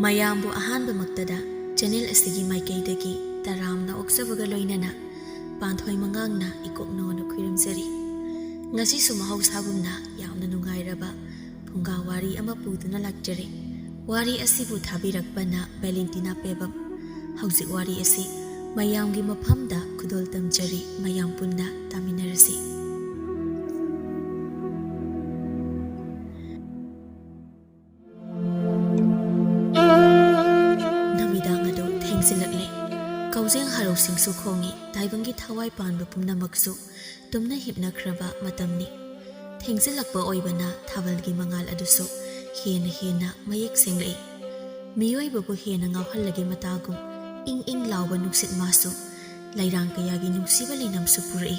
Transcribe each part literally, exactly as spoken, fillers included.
ꯃꯌꯥꯝꯕꯨ ꯑꯍꯥꯟꯕꯃꯛꯇꯗ ꯆꯦꯅꯦꯜ ꯑꯁꯤꯒꯤ ꯃꯥꯏꯀꯩꯗꯒꯤ ꯇꯔꯥꯝꯅ ꯑꯣꯛꯆꯕꯒ ꯂꯣꯏꯅꯅ ꯄꯥꯟꯊꯣꯏ ꯃꯉꯥꯡꯅ ꯏꯀꯣꯛꯅꯣꯅ ꯈꯨꯔꯨꯝꯖꯔꯤ꯫ ꯉꯁꯤꯁꯨ ꯃꯍꯧꯁꯥꯒꯨꯝꯅ ꯌꯥꯝꯅ ꯅꯨꯡꯉꯥꯏꯔꯕ ꯐꯨꯡꯒꯥ ꯋꯥꯔꯤ ꯑꯃ ꯄꯨꯗꯨꯅ ꯂꯥꯛꯆꯔꯤ꯫ ꯋꯥꯔꯤ ꯑꯁꯤꯕꯨ ꯊꯥꯕꯤꯔꯛꯄꯅ ꯚꯦꯂꯦꯟꯇꯤꯅꯥ ꯄꯦꯕꯝ꯫ ꯍꯧꯖꯤꯛ ꯋꯥꯔꯤ ꯑꯁꯤ ꯃꯌꯥꯝꯒꯤ ꯃꯐꯝꯗ ꯈꯨꯗꯣꯜ ꯇꯝꯖꯔꯤ, ꯃꯌꯥꯝ ꯄꯨꯟꯅ ꯇꯥꯃꯤꯟꯅꯔꯁꯤ꯫ ꯅꯨꯃꯤꯗꯥꯡ ꯑꯗꯨ ꯊꯦꯡꯖꯤꯜꯂꯛꯂꯦ꯫ ꯀꯧꯖꯦꯡ ꯍꯔꯥꯎꯁꯤꯡꯁꯨ ꯈꯣꯡꯏ, ꯇꯥꯏꯕꯪꯒꯤ ꯊꯋꯥꯏ ꯄꯥꯟꯕ ꯄꯨꯝꯅꯃꯛꯁꯨ ꯇꯨꯝꯅ ꯍꯤꯞꯅꯈ꯭ꯔꯕ ꯃꯇꯝꯅꯤ꯫ ꯊꯦꯡꯖꯤꯜꯂꯛꯄ ꯑꯣꯏꯕꯅ ꯊꯥꯕꯜꯒꯤ ꯃꯉꯥꯜ ꯑꯗꯨꯁꯨ ꯍꯦꯟꯅ ꯍꯦꯟꯅ ꯃꯌꯦꯛ ꯁꯦꯡꯂꯛꯏ꯫ ꯃꯤꯑꯣꯏꯕꯕꯨ ꯍꯦꯟꯅ ꯉꯥꯎꯍꯜꯂꯒꯦ ꯃꯇꯥꯒꯨꯝ ꯏꯪ ꯏꯪ ꯂꯥꯎꯕ ꯅꯨꯡꯁꯤꯠ ꯃꯥꯁꯨ ꯂꯩꯔꯥꯡ ꯀꯌꯥꯒꯤ ꯅꯨꯡꯁꯤꯕ ꯂꯩꯅꯝꯁꯨ ꯄꯨꯔꯛꯏ꯫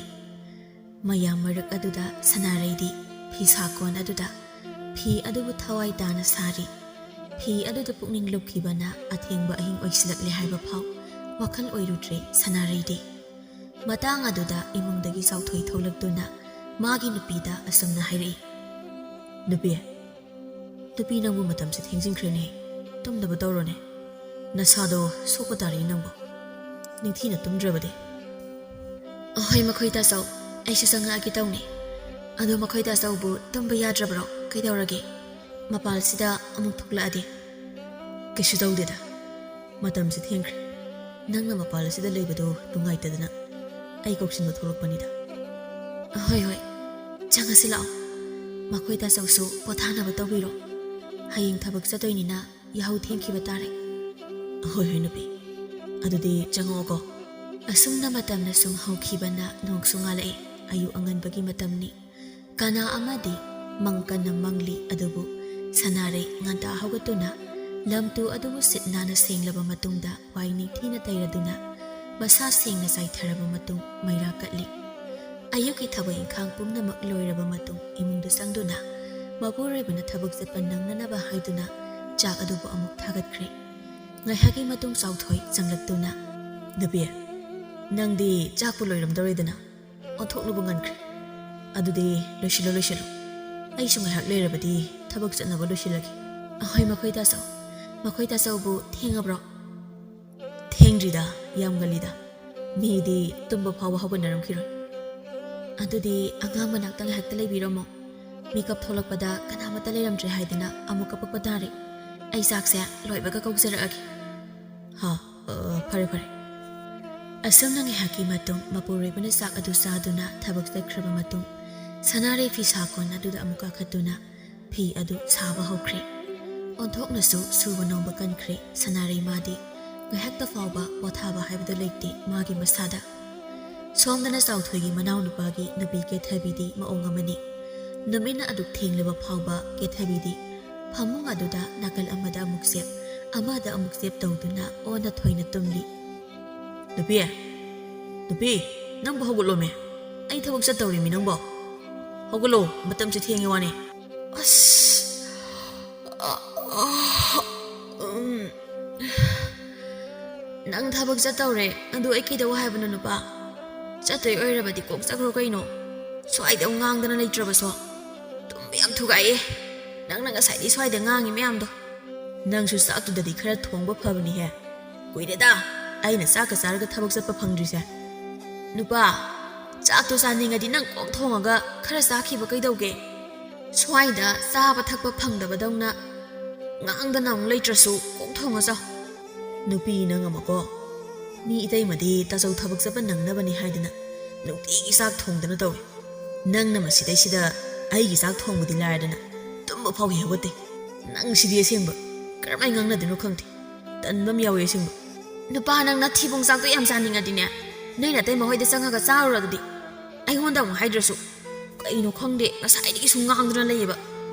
ꯃꯌꯥꯝ ꯃꯔꯛ ꯑꯗꯨꯗ ꯁꯅꯥꯔꯩꯗꯤ ꯐꯤ ꯁꯥꯀꯣꯟ ꯑꯗꯨꯗ ꯐꯤ ꯑꯗꯨꯕꯨ ꯊꯋꯥꯏ ꯇꯥꯅ ꯁꯥꯔꯤ꯫ ꯐꯤ ꯑꯗꯨꯗ ꯄꯨꯛꯅꯤꯡ ꯂꯨꯞꯈꯤꯕꯅ ꯑꯊꯦꯡꯕ ꯑꯍꯤꯡ ꯑꯣꯏꯁꯤꯜꯂꯛꯂꯦ ꯍꯥꯏꯕ ꯐꯥꯎ ꯋꯥꯈꯜ ꯑꯣꯏꯔꯨꯗ꯭ꯔꯦ ꯁꯅꯥꯔꯩꯗꯤ꯫ ꯃꯇꯥꯡ ꯑꯗꯨꯗ ꯏꯃꯨꯡꯗꯒꯤ ꯆꯥꯎꯊꯣꯏ ꯊꯣꯛꯂꯛꯇꯨꯅ ꯃꯥꯒꯤ ꯅꯨꯄꯤꯗ ꯑꯁꯨꯝꯅ ꯍꯥꯏꯔꯛꯏ, "ꯅꯨꯄꯤ, ꯅꯨꯄꯤ, ꯅꯪꯕꯨ ꯃꯇꯝꯁꯦ ꯊꯦꯡꯖꯤꯟꯈ꯭ꯔꯦꯅꯦ, ꯇꯨꯝꯅꯕ ꯇꯧꯔꯣꯅꯦ꯫ ꯅꯁꯥꯗꯣ ꯁꯣꯛꯄ ꯇꯥꯔꯦ ꯅꯪꯕꯨ꯫ ꯅꯤꯡꯊꯤꯅ ꯇꯨꯝꯗ꯭ꯔꯕꯗꯤ?" "ꯑꯍꯣꯏ, ꯃꯈꯣꯏ ꯇꯥꯆꯧ, ꯑꯩꯁꯨ ꯆꯪꯉꯛꯑꯒꯦ ꯇꯧꯅꯤ꯫ ꯑꯗꯣ ꯃꯈꯣꯏ ꯇꯥꯆꯧꯕꯨ ꯇꯨꯝꯕ ꯌꯥꯗ꯭ꯔꯕ꯭ꯔꯣ? ꯀꯩꯗꯧꯔꯒꯦ? ꯃꯄꯥꯜꯁꯤꯗ ꯑꯃꯨꯛ ꯊꯣꯛꯂꯛꯑꯗꯤ?" "ꯀꯩꯁꯨ ꯇꯧꯗꯦꯗ, ꯃꯇꯝꯁꯦ ꯊꯦꯡꯈ꯭ꯔꯦ꯫ ꯅꯪꯅ ꯃꯄꯥꯜ ꯑꯁꯤꯗ ꯂꯩꯕꯗꯣ ꯅꯨꯡꯉꯥꯏꯇꯗꯅ ꯑꯩ ꯀꯧꯁꯤꯟꯕ ꯊꯣꯛꯂꯛꯄꯅꯤꯗ꯫" "ꯍꯣꯏ, ꯍꯣꯏ, ꯆꯪꯉꯁꯤ ꯂꯥꯛꯑꯣ꯫ ꯃꯈꯣꯏ ꯇꯥꯆꯧꯁꯨ ꯄꯣꯊꯥꯅꯕ ꯇꯧꯕꯤꯔꯣ꯫ ꯍꯌꯦꯡ ꯊꯕꯛ ꯆꯠꯇꯣꯏꯅꯤꯅ ꯌꯥꯍꯧ ꯊꯦꯡꯈꯤꯕ ꯇꯥꯔꯦ꯫" "ꯍꯣꯏ, ꯍꯣꯏ, ꯅꯨꯄꯤ꯫ ꯑꯗꯨꯗꯤ ꯆꯪꯉꯛꯑꯣꯀꯣ꯫" ꯑꯁꯨꯝꯅ ꯃꯇꯝꯅ ꯁꯨꯝ ꯍꯧꯈꯤꯕꯅ ꯅꯣꯡꯁꯨ ꯉꯥꯜꯂꯛꯑꯦ꯫ ꯑꯌꯨꯛ ꯑꯉꯟꯕꯒꯤ ꯃꯇꯝꯅꯤ꯫ ꯀꯅꯥ ꯑꯃꯗꯤ ꯃꯪ ꯀꯟꯅ ꯃꯪꯂꯤ, ꯑꯗꯨꯕꯨ ꯁꯅꯥꯔꯩ ꯉꯟꯇꯥ ꯍꯧꯒꯠꯇꯨꯅ ꯂꯝꯇꯨ ꯑꯗꯨꯕꯨ ꯁꯤꯠ ꯅꯥꯟꯅ ꯁꯦꯡꯂꯕ ꯃꯇꯨꯡꯗ ꯋꯥꯏ ꯅꯤꯡꯊꯤꯅ ꯇꯩꯔꯗꯨꯅ ꯃꯁꯥ ꯁꯦꯡꯅ ꯆꯥꯏꯊꯔꯕ ꯃꯇꯨꯡ ꯃꯩꯔꯥ ꯀꯠꯂꯤ꯫ ꯑꯌꯨꯛꯀꯤ ꯊꯕꯛ ꯏꯪꯈꯥꯡ ꯄꯨꯝꯅꯃꯛ ꯂꯣꯏꯔꯕ ꯃꯇꯨꯡ ꯏꯃꯨꯡꯗ ꯆꯪꯗꯨꯅ ꯃꯄꯨꯔꯣꯏꯕꯅ ꯊꯕꯛ ꯆꯠꯄ ꯅꯪꯅꯅꯕ ꯍꯥꯏꯗꯨꯅ ꯆꯥꯛ ꯑꯗꯨꯕꯨ ꯑꯃꯨꯛ ꯊꯥꯒꯠꯈ꯭ꯔꯦ꯫ ꯉꯥꯏꯍꯥꯛꯀꯤ ꯃꯇꯨꯡ ꯆꯥꯎꯊꯣꯏ ꯆꯪꯂꯛꯇꯨꯅ, "ꯅꯨꯄꯤ, ꯅꯪꯗꯤ ꯆꯥꯛꯄꯨ ꯂꯣꯏꯔꯝꯗꯧꯔꯦꯗꯅ, ꯑꯣꯟꯊꯣꯛꯅꯕꯨ ꯉꯟꯈ꯭ꯔꯦ꯫ ꯑꯗꯨꯗꯤ ꯂꯣꯏꯁꯤꯜꯂꯣ, ꯂꯣꯏꯁꯤꯜꯂꯣ꯫ ꯑꯩꯁꯨ ꯉꯥꯏꯍꯥꯛ ꯂꯩꯔꯕꯗꯤ ꯊꯕꯛ ꯆꯠꯅꯕ ꯂꯣꯏꯁꯤꯜꯂꯒꯦ꯫" "ꯑꯍꯣꯏ, ꯃꯈꯣꯏ ꯇꯥꯆꯧ, ꯑꯩꯈꯣꯏ ꯇꯥꯆꯧꯕꯨ ꯊꯦꯡꯉꯕ꯭ꯔꯣ? ꯊꯦꯡꯗ꯭ꯔꯤꯗ, ꯌꯥꯝ ꯉꯜꯂꯤꯗ꯫ ꯃꯤꯗꯤ ꯇꯨꯝꯕ ꯐꯥꯎꯕ ꯍꯧꯒꯠꯅꯔꯝꯈꯤꯔꯣꯏ꯫ ꯑꯗꯨꯗꯤ ꯑꯉꯥꯡ ꯃꯅꯥꯛꯇ ꯉꯥꯏꯍꯥꯛꯇ ꯂꯩꯕꯤꯔꯝꯃꯣ꯫ ꯃꯤꯀꯞ ꯊꯣꯛꯂꯛꯄꯗ ꯀꯅꯥꯃꯠꯇ ꯂꯩꯔꯝꯗ꯭ꯔꯦ ꯍꯥꯏꯗꯅ ꯑꯃꯨꯛ ꯀꯞꯄꯛꯄ ꯇꯥꯔꯦ꯫ ꯑꯩ ꯆꯥꯛꯁꯦ ꯂꯣꯏꯕꯒ ꯀꯧꯖꯔꯛꯑꯒꯦ꯫ ꯍꯥ, ꯑ, ꯐꯔꯦ, ꯐꯔꯦ꯫ ꯑꯁꯨꯝꯅ ꯉꯥꯏꯍꯥꯛꯀꯤ ꯃꯇꯨꯡ ꯃꯄꯨꯔꯣꯏꯕꯅ ꯆꯥꯛ ꯑꯗꯨ ꯆꯥꯗꯨꯅ ꯊꯕꯛ ꯆꯠꯈ꯭ꯔꯕ ꯃꯇꯨꯡ, ꯁꯅꯥꯔꯩ ꯐꯤꯁꯥ ꯀꯣꯟ ꯑꯗꯨꯗ ꯑꯃꯨꯛ ꯀꯥꯈꯠꯇꯨꯅ ꯐꯤ ꯑꯗꯨ ꯁꯥꯕ ꯍꯧꯈ꯭ꯔꯦ꯫ ꯑꯣꯟꯊꯣꯛꯅꯁꯨ ꯁꯨꯕ ꯅꯣꯝꯕ ꯀꯟꯈ꯭ꯔꯦ ꯁꯅꯥꯔꯩ ꯃꯥꯗꯤ꯫ ꯉꯥꯏꯍꯥꯛꯇ ꯐꯥꯎꯕ ꯄꯣꯊꯥꯕ ꯍꯥꯏꯕꯗꯨ ꯂꯩꯇꯦ ꯃꯥꯒꯤ ꯃꯁꯥꯗ꯫ ꯁꯣꯝꯗꯅ ꯆꯥꯎꯊꯣꯏꯒꯤ ꯃꯅꯥꯎꯅꯨꯄꯥꯒꯤ ꯅꯨꯄꯤ ꯀꯦꯊꯕꯤꯗꯤ ꯃꯑꯣꯡ ꯑꯃꯅꯤ꯫ ꯅꯨꯃꯤꯠꯅ ꯑꯗꯨꯛ ꯊꯦꯡꯂꯕ ꯐꯥꯎꯕ ꯀꯦꯊꯕꯤꯗꯤ ꯐꯃꯨꯡ ꯑꯗꯨꯗ ꯅꯥꯀꯜ ꯑꯃꯗ ꯑꯃꯨꯛ ꯆꯦꯞ, ꯑꯃꯗ ꯑꯃꯨꯛ ꯆꯦꯞ ꯇꯧꯗꯨꯅ ꯑꯣꯟꯅ ꯊꯣꯏꯅ ꯇꯨꯝꯂꯤ꯫ "ꯅꯨꯄꯤ, ꯅꯨꯄꯤ, ꯅꯪꯕꯨ ꯍꯧꯒꯠꯂꯣꯃꯦ꯫ ꯑꯩ ꯊꯕꯛ ꯆꯠꯇꯧꯔꯤꯃꯤ ꯅꯪꯕꯣ꯫ ꯍꯧꯒꯠꯂꯣ, ꯃꯇꯝꯁꯦ ꯊꯦꯡꯉꯦ ꯋꯥꯅꯦ꯫" "ꯑꯁ, ꯑ, ꯑ, ꯎꯝ꯫ ꯅꯪ ꯊꯕꯛ ꯆꯠꯇꯧꯔꯦ, ꯑꯗꯨ ꯑꯩ ꯀꯩꯗꯧ ꯍꯥꯏꯕꯅꯣ ꯅꯨꯄꯥ? ꯆꯠꯇꯣꯏ ꯑꯣꯏꯔꯕꯗꯤ ꯀꯣꯛ ꯆꯠꯈ꯭ꯔꯣ ꯀꯩꯅꯣ꯫ ꯁ꯭ꯋꯥꯏꯗ ꯑꯃꯨꯛ ꯉꯥꯡꯗꯅ ꯂꯩꯇ꯭ꯔꯕꯁꯣ꯫ ꯇꯨꯝꯕ ꯌꯥꯝ ꯊꯨꯒꯥꯏꯌꯦ꯫ ꯅꯪꯅ ꯉꯁꯥꯏꯗꯤ ꯁ꯭ꯋꯥꯏꯗ ꯉꯥꯡꯉꯤ ꯃꯌꯥꯝꯗꯣ꯫ ꯅꯪꯁꯨ ꯆꯥꯛꯇꯨꯗꯗꯤ ꯈꯔ ꯊꯣꯡꯕ ꯐꯕꯅꯤꯍꯦ꯫ ꯀꯨꯏꯔꯦꯗ ꯑꯩꯅ ꯆꯥꯛꯀ ꯆꯥꯔꯒ ꯊꯕꯛ ꯆꯠꯄ ꯐꯪꯗ꯭ꯔꯤꯁꯦ꯫ ꯅꯨꯄꯥ, ꯆꯥꯛꯇꯣ ꯆꯥꯅꯤꯡꯉꯗꯤ ꯅꯪ ꯀꯣꯛ ꯊꯣꯡꯉꯒ ꯈꯔ ꯆꯥꯈꯤꯕ ꯀꯩꯗꯧꯒꯦ? ꯁ꯭ꯋꯥꯏꯗ ꯆꯥꯕ ꯊꯛꯄ ꯐꯪꯗꯕꯗꯧꯅ ꯉꯥꯡꯗꯅ ꯑꯃꯨꯛ ꯂꯩꯇ꯭ꯔꯁꯨ ꯀꯣꯛ ꯊꯣꯡꯉ ꯆꯥꯎ꯫" "ꯅꯨꯄꯤ ꯅꯪ ꯑꯃꯀꯣ, ꯃꯤ ꯏꯇꯩꯃꯗꯤ ꯇꯥꯆꯧ ꯊꯕꯛ ꯆꯠꯄ ꯅꯪꯅꯕꯅꯤ ꯍꯥꯏꯗꯅ ꯅꯨꯡꯇꯤꯒꯤ ꯆꯥꯛ ꯊꯣꯡꯗꯅ ꯇꯧꯏ꯫ ꯅꯪꯅ ꯃꯁꯤꯗꯩꯁꯤꯗ ꯑꯩꯒꯤ ꯆꯥꯛ ꯊꯣꯡꯕꯗꯤ ꯂꯥꯏꯔꯗꯅ ꯇꯨꯝꯕ ꯐꯥꯎ ꯍꯦꯛ ꯍꯧꯒꯠꯇꯦ꯫ ꯅꯪ ꯁꯤꯗꯤ ꯑꯁꯦꯡꯕ ꯀꯔꯝꯍꯥꯏꯅ ꯉꯥꯡꯅꯗꯣꯏꯅꯣ ꯈꯪꯗꯦ꯫ ꯇꯟꯕ ꯑꯃ ꯌꯥꯎꯏ ꯑꯁꯦꯡꯕ꯫" "ꯅꯨꯄꯥ, ꯅꯪ ꯅꯊꯤꯕꯣꯡ ꯆꯥꯛꯇꯣ ꯌꯥꯝ ꯆꯥꯅꯤꯡꯉꯗꯤꯅꯦ, ꯅꯣꯏ ꯅꯇꯩꯃ ꯍꯣꯏꯗ ꯆꯪꯉꯒ ꯆꯥꯔꯨꯔꯣ ꯑꯗꯨꯗꯤ꯫ ꯑꯩꯉꯣꯟꯗ ꯑꯃꯨꯛ ꯍꯥꯏꯗ꯭ꯔꯁꯨ꯫ ꯀꯩꯅꯣ ꯈꯪꯗꯦ, ꯉꯁꯥꯏꯗꯒꯤ ꯁꯨꯝ ꯉꯥꯡꯗꯨꯅ ꯂꯩꯌꯦꯕ꯫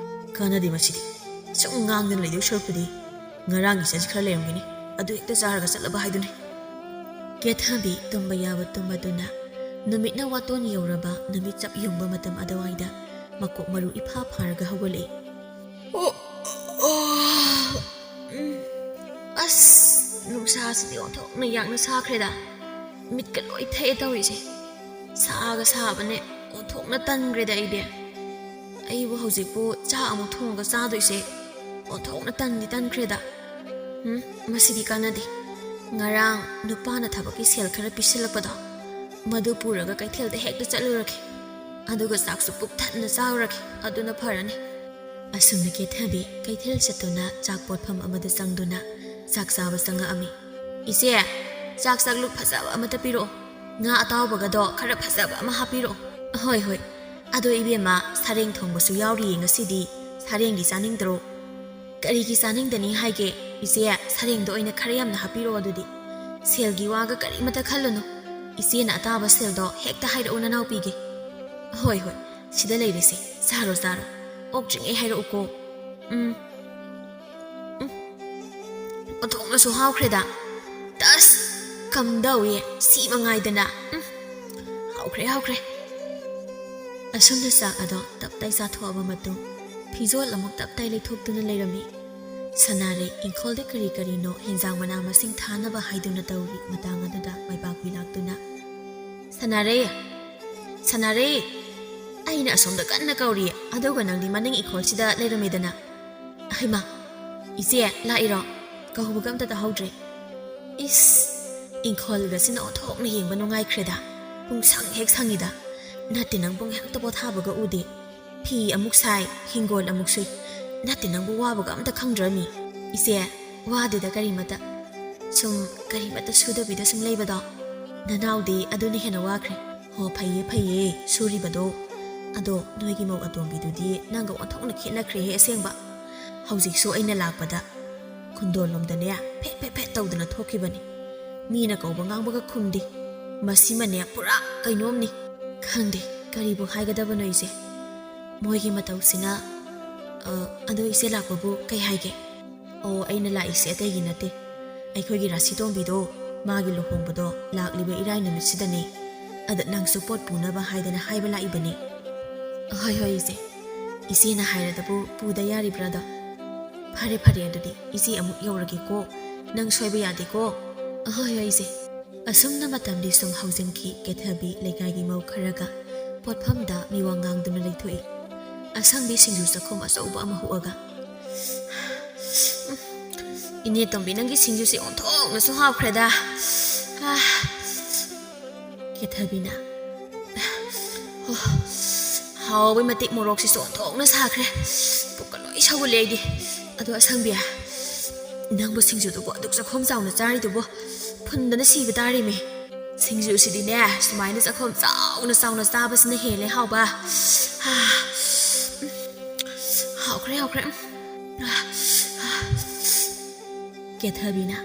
ꯀꯥꯟꯅꯗꯦ ꯃꯁꯤꯗꯤ꯫ ꯁꯨꯝ ꯉꯥꯡꯗꯅ ꯂꯩꯗꯧ ꯁꯔꯨꯛꯄꯨꯗꯤ ꯉꯔꯥꯡꯒꯤ ꯆꯠꯁꯤ ꯈꯔ ꯂꯩꯔꯝꯒꯅꯤ, ꯑꯗꯨ ꯍꯦꯛꯇ ꯆꯥꯔꯒ ꯆꯠꯂꯕ ꯍꯥꯏꯗꯨꯅꯤ꯫" ꯀꯦꯊꯕꯤ ꯇꯨꯝꯕ ꯌꯥꯕ ꯇꯨꯝꯕꯗꯨꯅ ꯅꯨꯃꯤꯠꯅ ꯋꯥꯇꯣꯟ ꯌꯧꯔꯕ ꯅꯨꯃꯤꯠ ꯆꯞ ꯌꯨꯡꯕ ꯃꯇꯝ ꯑꯗꯨꯋꯥꯏꯗ ꯃꯀꯣꯛ ꯃꯔꯨ ꯏꯐꯥ ꯐꯥꯔꯒ ꯍꯧꯒꯠꯂꯛꯏ꯫ ꯑꯣ, ꯑꯣ, ꯎꯝ꯫ ꯑꯁ, ꯅꯨꯡꯁꯥꯁꯤꯗꯤ ꯑꯣꯟꯊꯣꯛꯅ ꯌꯥꯛꯅ ꯁꯥꯈ꯭ꯔꯦꯗ꯫ ꯃꯤꯠꯀ ꯂꯣꯏ ꯊꯛꯑꯦ ꯇꯧꯔꯤꯁꯦ꯫ ꯁꯥꯒ ꯁꯥꯕꯅꯦ, ꯑꯣꯟꯊꯣꯛꯅ ꯇꯟꯈ꯭ꯔꯦꯗ ꯑꯩꯗꯤ꯫ ꯑꯩꯕꯨ ꯍꯧꯖꯤꯛꯄꯨ ꯆꯥꯛ ꯑꯃꯨꯛ ꯊꯣꯡꯉꯒ ꯆꯥꯗꯣꯏꯁꯦ ꯑꯣꯟꯊꯣꯛꯅ ꯇꯟꯗꯤ ꯇꯟꯈ꯭ꯔꯦꯗ꯫ ꯎꯝ, ꯃꯁꯤꯗꯤ ꯀꯥꯟꯅꯗꯦ꯫ ꯉꯔꯥꯡ ꯅꯨꯄꯥꯅ ꯊꯕꯛꯀꯤ ꯁꯦꯜ ꯈꯔ ꯄꯤꯁꯤꯜꯂꯛꯄꯗꯣ, ꯃꯗꯨ ꯄꯨꯔꯒ ꯀꯩꯊꯦꯜꯗ ꯍꯦꯛꯇ ꯆꯠꯂꯨꯔꯒꯦ꯫ ꯑꯗꯨꯒ ꯆꯥꯛꯁꯨ ꯄꯨꯛ ꯊꯟꯅ ꯆꯥꯔꯨꯔꯒꯦ꯫ ꯑꯗꯨꯅ ꯐꯔꯅꯤ꯫ ꯑꯁꯨꯝꯅ ꯀꯦꯊꯕꯤ ꯀꯩꯊꯦꯜ ꯆꯠꯇꯨꯅ ꯆꯥꯛ ꯄꯣꯠꯐꯝ ꯑꯃꯗ ꯆꯪꯗꯨꯅ ꯆꯥꯛ ꯆꯥꯕ ꯆꯪꯉꯛꯑꯝꯃꯤ꯫ "ꯏꯆꯦ, ꯆꯥꯛ ꯆꯥꯛꯂꯨꯛ ꯐꯖꯕ ꯑꯃꯇ ꯄꯤꯔꯛꯑꯣ꯫ ꯉꯥ ꯑꯇꯥꯎꯕꯒꯗꯣ ꯈꯔ ꯐꯖꯕ ꯑꯃ ꯍꯥꯞꯄꯤꯔꯛꯑꯣ꯫" "ꯍꯣꯏ, ꯍꯣꯏ꯫ ꯑꯗꯣ ꯏꯕꯦꯝꯃ, ꯁꯔꯦꯡ ꯊꯣꯡꯕꯁꯨ ꯌꯥꯎꯔꯤꯌꯦ ꯉꯁꯤꯗꯤ꯫ ꯁꯔꯦꯡꯗꯤ ꯆꯥꯅꯤꯡꯗ꯭ꯔꯣ?" "ꯀꯔꯤꯒꯤ ꯆꯥꯅꯤꯡꯗꯅꯤ ꯍꯥꯏꯒꯦ? ꯏꯆꯦ, ꯁꯔꯦꯡꯗꯣ ꯑꯣꯏꯅ ꯈꯔ ꯌꯥꯝꯅ ꯍꯥꯞꯄꯤꯔꯛꯑꯣ ꯑꯗꯨꯗꯤ꯫ ꯁꯦꯜꯒꯤ ꯋꯥꯒ ꯀꯔꯤꯃꯇ ꯈꯜꯂꯨꯅꯨ꯫ ꯏꯆꯦꯅ ꯑꯇꯥꯕ ꯁꯦꯜꯗꯣ ꯍꯦꯛꯇ ꯍꯥꯏꯔꯛꯑꯣ ꯅꯅꯥꯎꯄꯤꯒꯦ꯫" "ꯍꯣꯏ, ꯍꯣꯏ, ꯁꯤꯗ ꯂꯩꯔꯤꯁꯦ꯫ ꯆꯥꯔꯣ, ꯆꯥꯔꯣ꯫ ꯑꯣꯛꯇ꯭ꯔꯤꯉꯩ ꯍꯥꯏꯔꯛꯎꯀꯣ꯫" "ꯎꯝ, ꯎꯝ꯫ ꯑꯣꯟꯊꯣꯛꯅꯁꯨ ꯍꯥꯎꯈ꯭ꯔꯦꯗ꯫ ꯇꯁ! ꯀꯝꯗꯧꯏ? ꯁꯤ ꯃꯉꯥꯏꯗꯅ꯫ ꯎꯝ, ꯍꯥꯎꯈ꯭ꯔꯦ, ꯍꯥꯎꯈ꯭ꯔꯦ꯫" ꯑꯁꯨꯝꯅ ꯆꯥꯛ ꯑꯗꯣ ꯇꯞ ꯇꯥꯏ ꯆꯥꯊꯣꯛꯑꯕ ꯃꯇꯨꯡ, ꯐꯤꯖꯣꯜ ꯑꯃꯨꯛ ꯇꯞ ꯇꯥꯏ ꯂꯩꯊꯣꯛꯇꯨꯅ ꯂꯩꯔꯝꯃꯤ꯫ ꯁꯅꯥꯔꯩ ꯏꯪꯈꯣꯜꯗ ꯀꯔꯤ ꯀꯔꯤꯅꯣ ꯍꯦꯟꯖꯥꯡ ꯃꯅꯥ ꯃꯁꯤꯡ ꯊꯥꯅꯕ ꯍꯥꯏꯗꯨꯅ ꯇꯧꯔꯤ ꯃꯇꯥꯡ ꯑꯗꯨꯗ ꯃꯥꯏꯄꯥꯛꯄꯤ ꯂꯥꯛꯇꯨꯅ, "ꯁꯅꯥꯔꯩ! ꯁꯅꯥꯔꯩ! ꯑꯩꯅ ꯑꯁꯣꯝꯗ ꯀꯟꯅ ꯀꯧꯔꯤ, ꯑꯗꯨꯒ ꯅꯪꯗꯤ ꯃꯅꯤꯡ ꯏꯪꯈꯣꯜꯁꯤꯗ ꯂꯩꯔꯝꯃꯦꯗꯅ꯫ ꯍꯩꯃꯥ! ꯏꯆꯦ, ꯂꯥꯛꯏꯔꯣ? ꯀꯧꯕꯒ ꯑꯝꯇ ꯇꯥꯍꯧꯗ꯭ꯔꯦ꯫ ꯏꯁ! ꯏꯪꯈꯣꯜꯒꯁꯤꯅ ꯑꯣꯟꯊꯣꯛꯅ ꯌꯦꯡꯕ ꯅꯨꯡꯉꯥꯏꯈ꯭ꯔꯦꯗ꯫ ꯄꯨꯡꯁꯪ ꯍꯦꯛ ꯁꯪꯉꯤꯗ꯫ ꯅꯠꯇꯦ, ꯅꯪꯕꯨ ꯉꯥꯏꯍꯥꯛꯇ ꯄꯣꯊꯥꯕꯒ ꯎꯗꯦ꯫ ꯐꯤ ꯑꯃꯨꯛ ꯁꯥꯏ, ꯍꯤꯡꯒꯣꯜ ꯑꯃꯨꯛ ꯁꯨꯏ꯫ ꯅꯠꯇꯦ, ꯅꯪꯕꯨ ꯋꯥꯕꯒ ꯑꯝꯇ ꯈꯪꯗ꯭ꯔꯅꯤ꯫" "ꯏꯆꯦ, ꯋꯥꯗꯦꯗ ꯀꯔꯤꯃꯇ꯫ ꯁꯨꯝ ꯀꯔꯤꯃꯇ ꯁꯨꯗꯕꯤꯗ ꯁꯨꯝ ꯂꯩꯕꯗꯣ, ꯅꯅꯥꯎꯗꯤ ꯑꯗꯨꯅ ꯍꯦꯟꯅ ꯋꯥꯈ꯭ꯔꯦ꯫" "ꯍꯣ, ꯐꯩꯌꯦ, ꯐꯩꯌꯦ ꯁꯨꯔꯤꯕꯗꯣ꯫ ꯑꯗꯣ ꯅꯣꯏꯒꯤ ꯃꯧ ꯑꯇꯣꯝꯕꯤꯗꯨꯗꯤ ꯅꯪꯒ ꯑꯣꯟꯊꯣꯛꯅ ꯈꯦꯠꯅꯈ꯭ꯔꯦꯍꯦ ꯑꯁꯦꯡꯕ꯫ ꯍꯧꯖꯤꯛꯁꯨ ꯑꯩꯅ ꯂꯥꯛꯄꯗ ꯈꯨꯟꯗꯣꯜꯂꯣꯝꯗꯅꯦ ꯐꯦꯠ ꯐꯦꯠ ꯐꯦꯠ ꯇꯧꯗꯅ ꯊꯣꯛꯈꯤꯕꯅꯤ꯫ ꯃꯤꯅ ꯀꯧꯕ ꯉꯥꯡꯕꯒ ꯈꯨꯝꯗꯦ꯫ ꯃꯁꯤꯃꯅꯦ ꯄꯨꯔꯥ ꯀꯩꯅꯣꯝꯅꯤ꯫ ꯈꯪꯗꯦ, ꯀꯔꯤꯕꯨ ꯍꯥꯏꯒꯗꯕꯅꯣ ꯏꯆꯦ꯫ ꯃꯣꯏꯒꯤ ꯃꯇꯧꯁꯤꯅ꯫ ꯑ, ꯑꯗꯣ ꯏꯆꯦ ꯂꯥꯛꯄꯕꯨ ꯀꯩ ꯍꯥꯏꯒꯦ?" "ꯑꯣ, ꯑꯩꯅ ꯂꯥꯛꯏꯁꯦ ꯑꯇꯩꯒꯤ ꯅꯠꯇꯦ꯫ ꯑꯩꯈꯣꯏꯒꯤ ꯔꯥꯁꯤꯇꯣꯝꯕꯤꯗꯣ, ꯃꯥꯒꯤ ꯂꯨꯍꯣꯡꯕꯗꯣ ꯂꯥꯛꯂꯤꯕ ꯏꯔꯥꯏ ꯅꯨꯃꯤꯠꯁꯤꯗꯅꯦ꯫ ꯑꯗ ꯅꯪꯁꯨ ꯄꯣꯠ ꯄꯨꯅꯕ ꯍꯥꯏꯗꯅ ꯍꯥꯏꯕ ꯂꯥꯛꯏꯕꯅꯦ꯫" "ꯍꯣꯏ, ꯍꯣꯏ, ꯏꯆꯦ꯫ ꯏꯆꯦꯅ ꯍꯥꯏꯔꯗꯕꯨ ꯄꯨꯗ ꯌꯥꯔꯤꯕ꯭ꯔꯥꯗꯣ? ꯐꯔꯦ, ꯐꯔꯦ, ꯑꯗꯨꯗꯤ ꯏꯆꯦ ꯑꯃꯨꯛ ꯌꯧꯔꯒꯦꯀꯣ꯫ ꯅꯪ ꯁꯣꯏꯕ ꯌꯥꯗꯦꯀꯣ꯫" "ꯍꯣꯏ, ꯍꯣꯏ, ꯏꯆꯦ꯫" ꯑꯁꯨꯝꯅ ꯃꯇꯝꯗꯤ ꯁꯨꯝ ꯍꯧꯖꯤꯟꯈꯤ꯫ ꯀꯦꯊꯕꯤ ꯂꯩꯀꯥꯏꯒꯤ ꯃꯧ ꯈꯔꯒ ꯄꯣꯠꯐꯝꯗ ꯃꯤꯋꯥ ꯉꯥꯡꯗꯨꯅ ꯂꯩꯊꯣꯛꯏ꯫ ꯑꯁꯪꯕꯤ ꯁꯤꯡꯖꯨ ꯆꯥꯛꯈꯨꯝ ꯑꯆꯧꯕ ꯑꯃ ꯍꯨꯛꯑꯒ, "ꯏꯅꯦ ꯇꯣꯝꯕꯤ, ꯅꯪꯒꯤ ꯁꯤꯡꯖꯨꯁꯤ ꯑꯣꯟꯊꯣꯛꯅꯁꯨ ꯍꯥꯎꯈ꯭ꯔꯦꯗ꯫ ꯑꯥ, ꯀꯦꯊꯕꯤꯅ, "ꯑꯣ, ꯍꯥꯎꯕꯩ ꯃꯇꯤꯛ ꯃꯣꯔꯣꯛꯁꯤꯁꯨ ꯑꯣꯟꯊꯣꯛꯅ ꯁꯥꯈ꯭ꯔꯦ꯫ ꯄꯨꯛꯀ ꯂꯣꯏ ꯁꯧꯒꯠꯂꯦ ꯑꯩꯗꯤ꯫ ꯑꯗꯣ ꯑꯁꯪꯕꯤ, ꯅꯪꯕꯨ ꯁꯤꯡꯖꯨꯗꯨꯕꯨ ꯑꯗꯨꯛ ꯆꯥꯛꯈꯣꯝ ꯆꯥꯎꯅ ꯆꯥꯔꯤꯗꯨꯕꯨ? ꯐꯨꯟꯗꯅ ꯁꯤꯕ ꯇꯥꯔꯦꯃꯤ꯫ ꯁꯤꯡꯖꯨꯁꯤꯗꯤꯅꯦ, ꯁꯨꯃꯥꯏꯅ ꯆꯥꯛꯈꯣꯝ ꯆꯥꯎꯅ ꯆꯥꯎꯅ ꯆꯥꯕꯁꯤꯅ ꯍꯦꯜꯂꯦ ꯍꯥꯎꯕ꯫ ꯑꯥ, ꯍꯥꯎꯈ꯭ꯔꯦ, ꯍꯥꯎꯈ꯭ꯔꯦ꯫ ꯎꯝ꯫ ꯑꯥ, ꯑꯥ꯫ ꯀꯦꯊꯕꯤꯅ,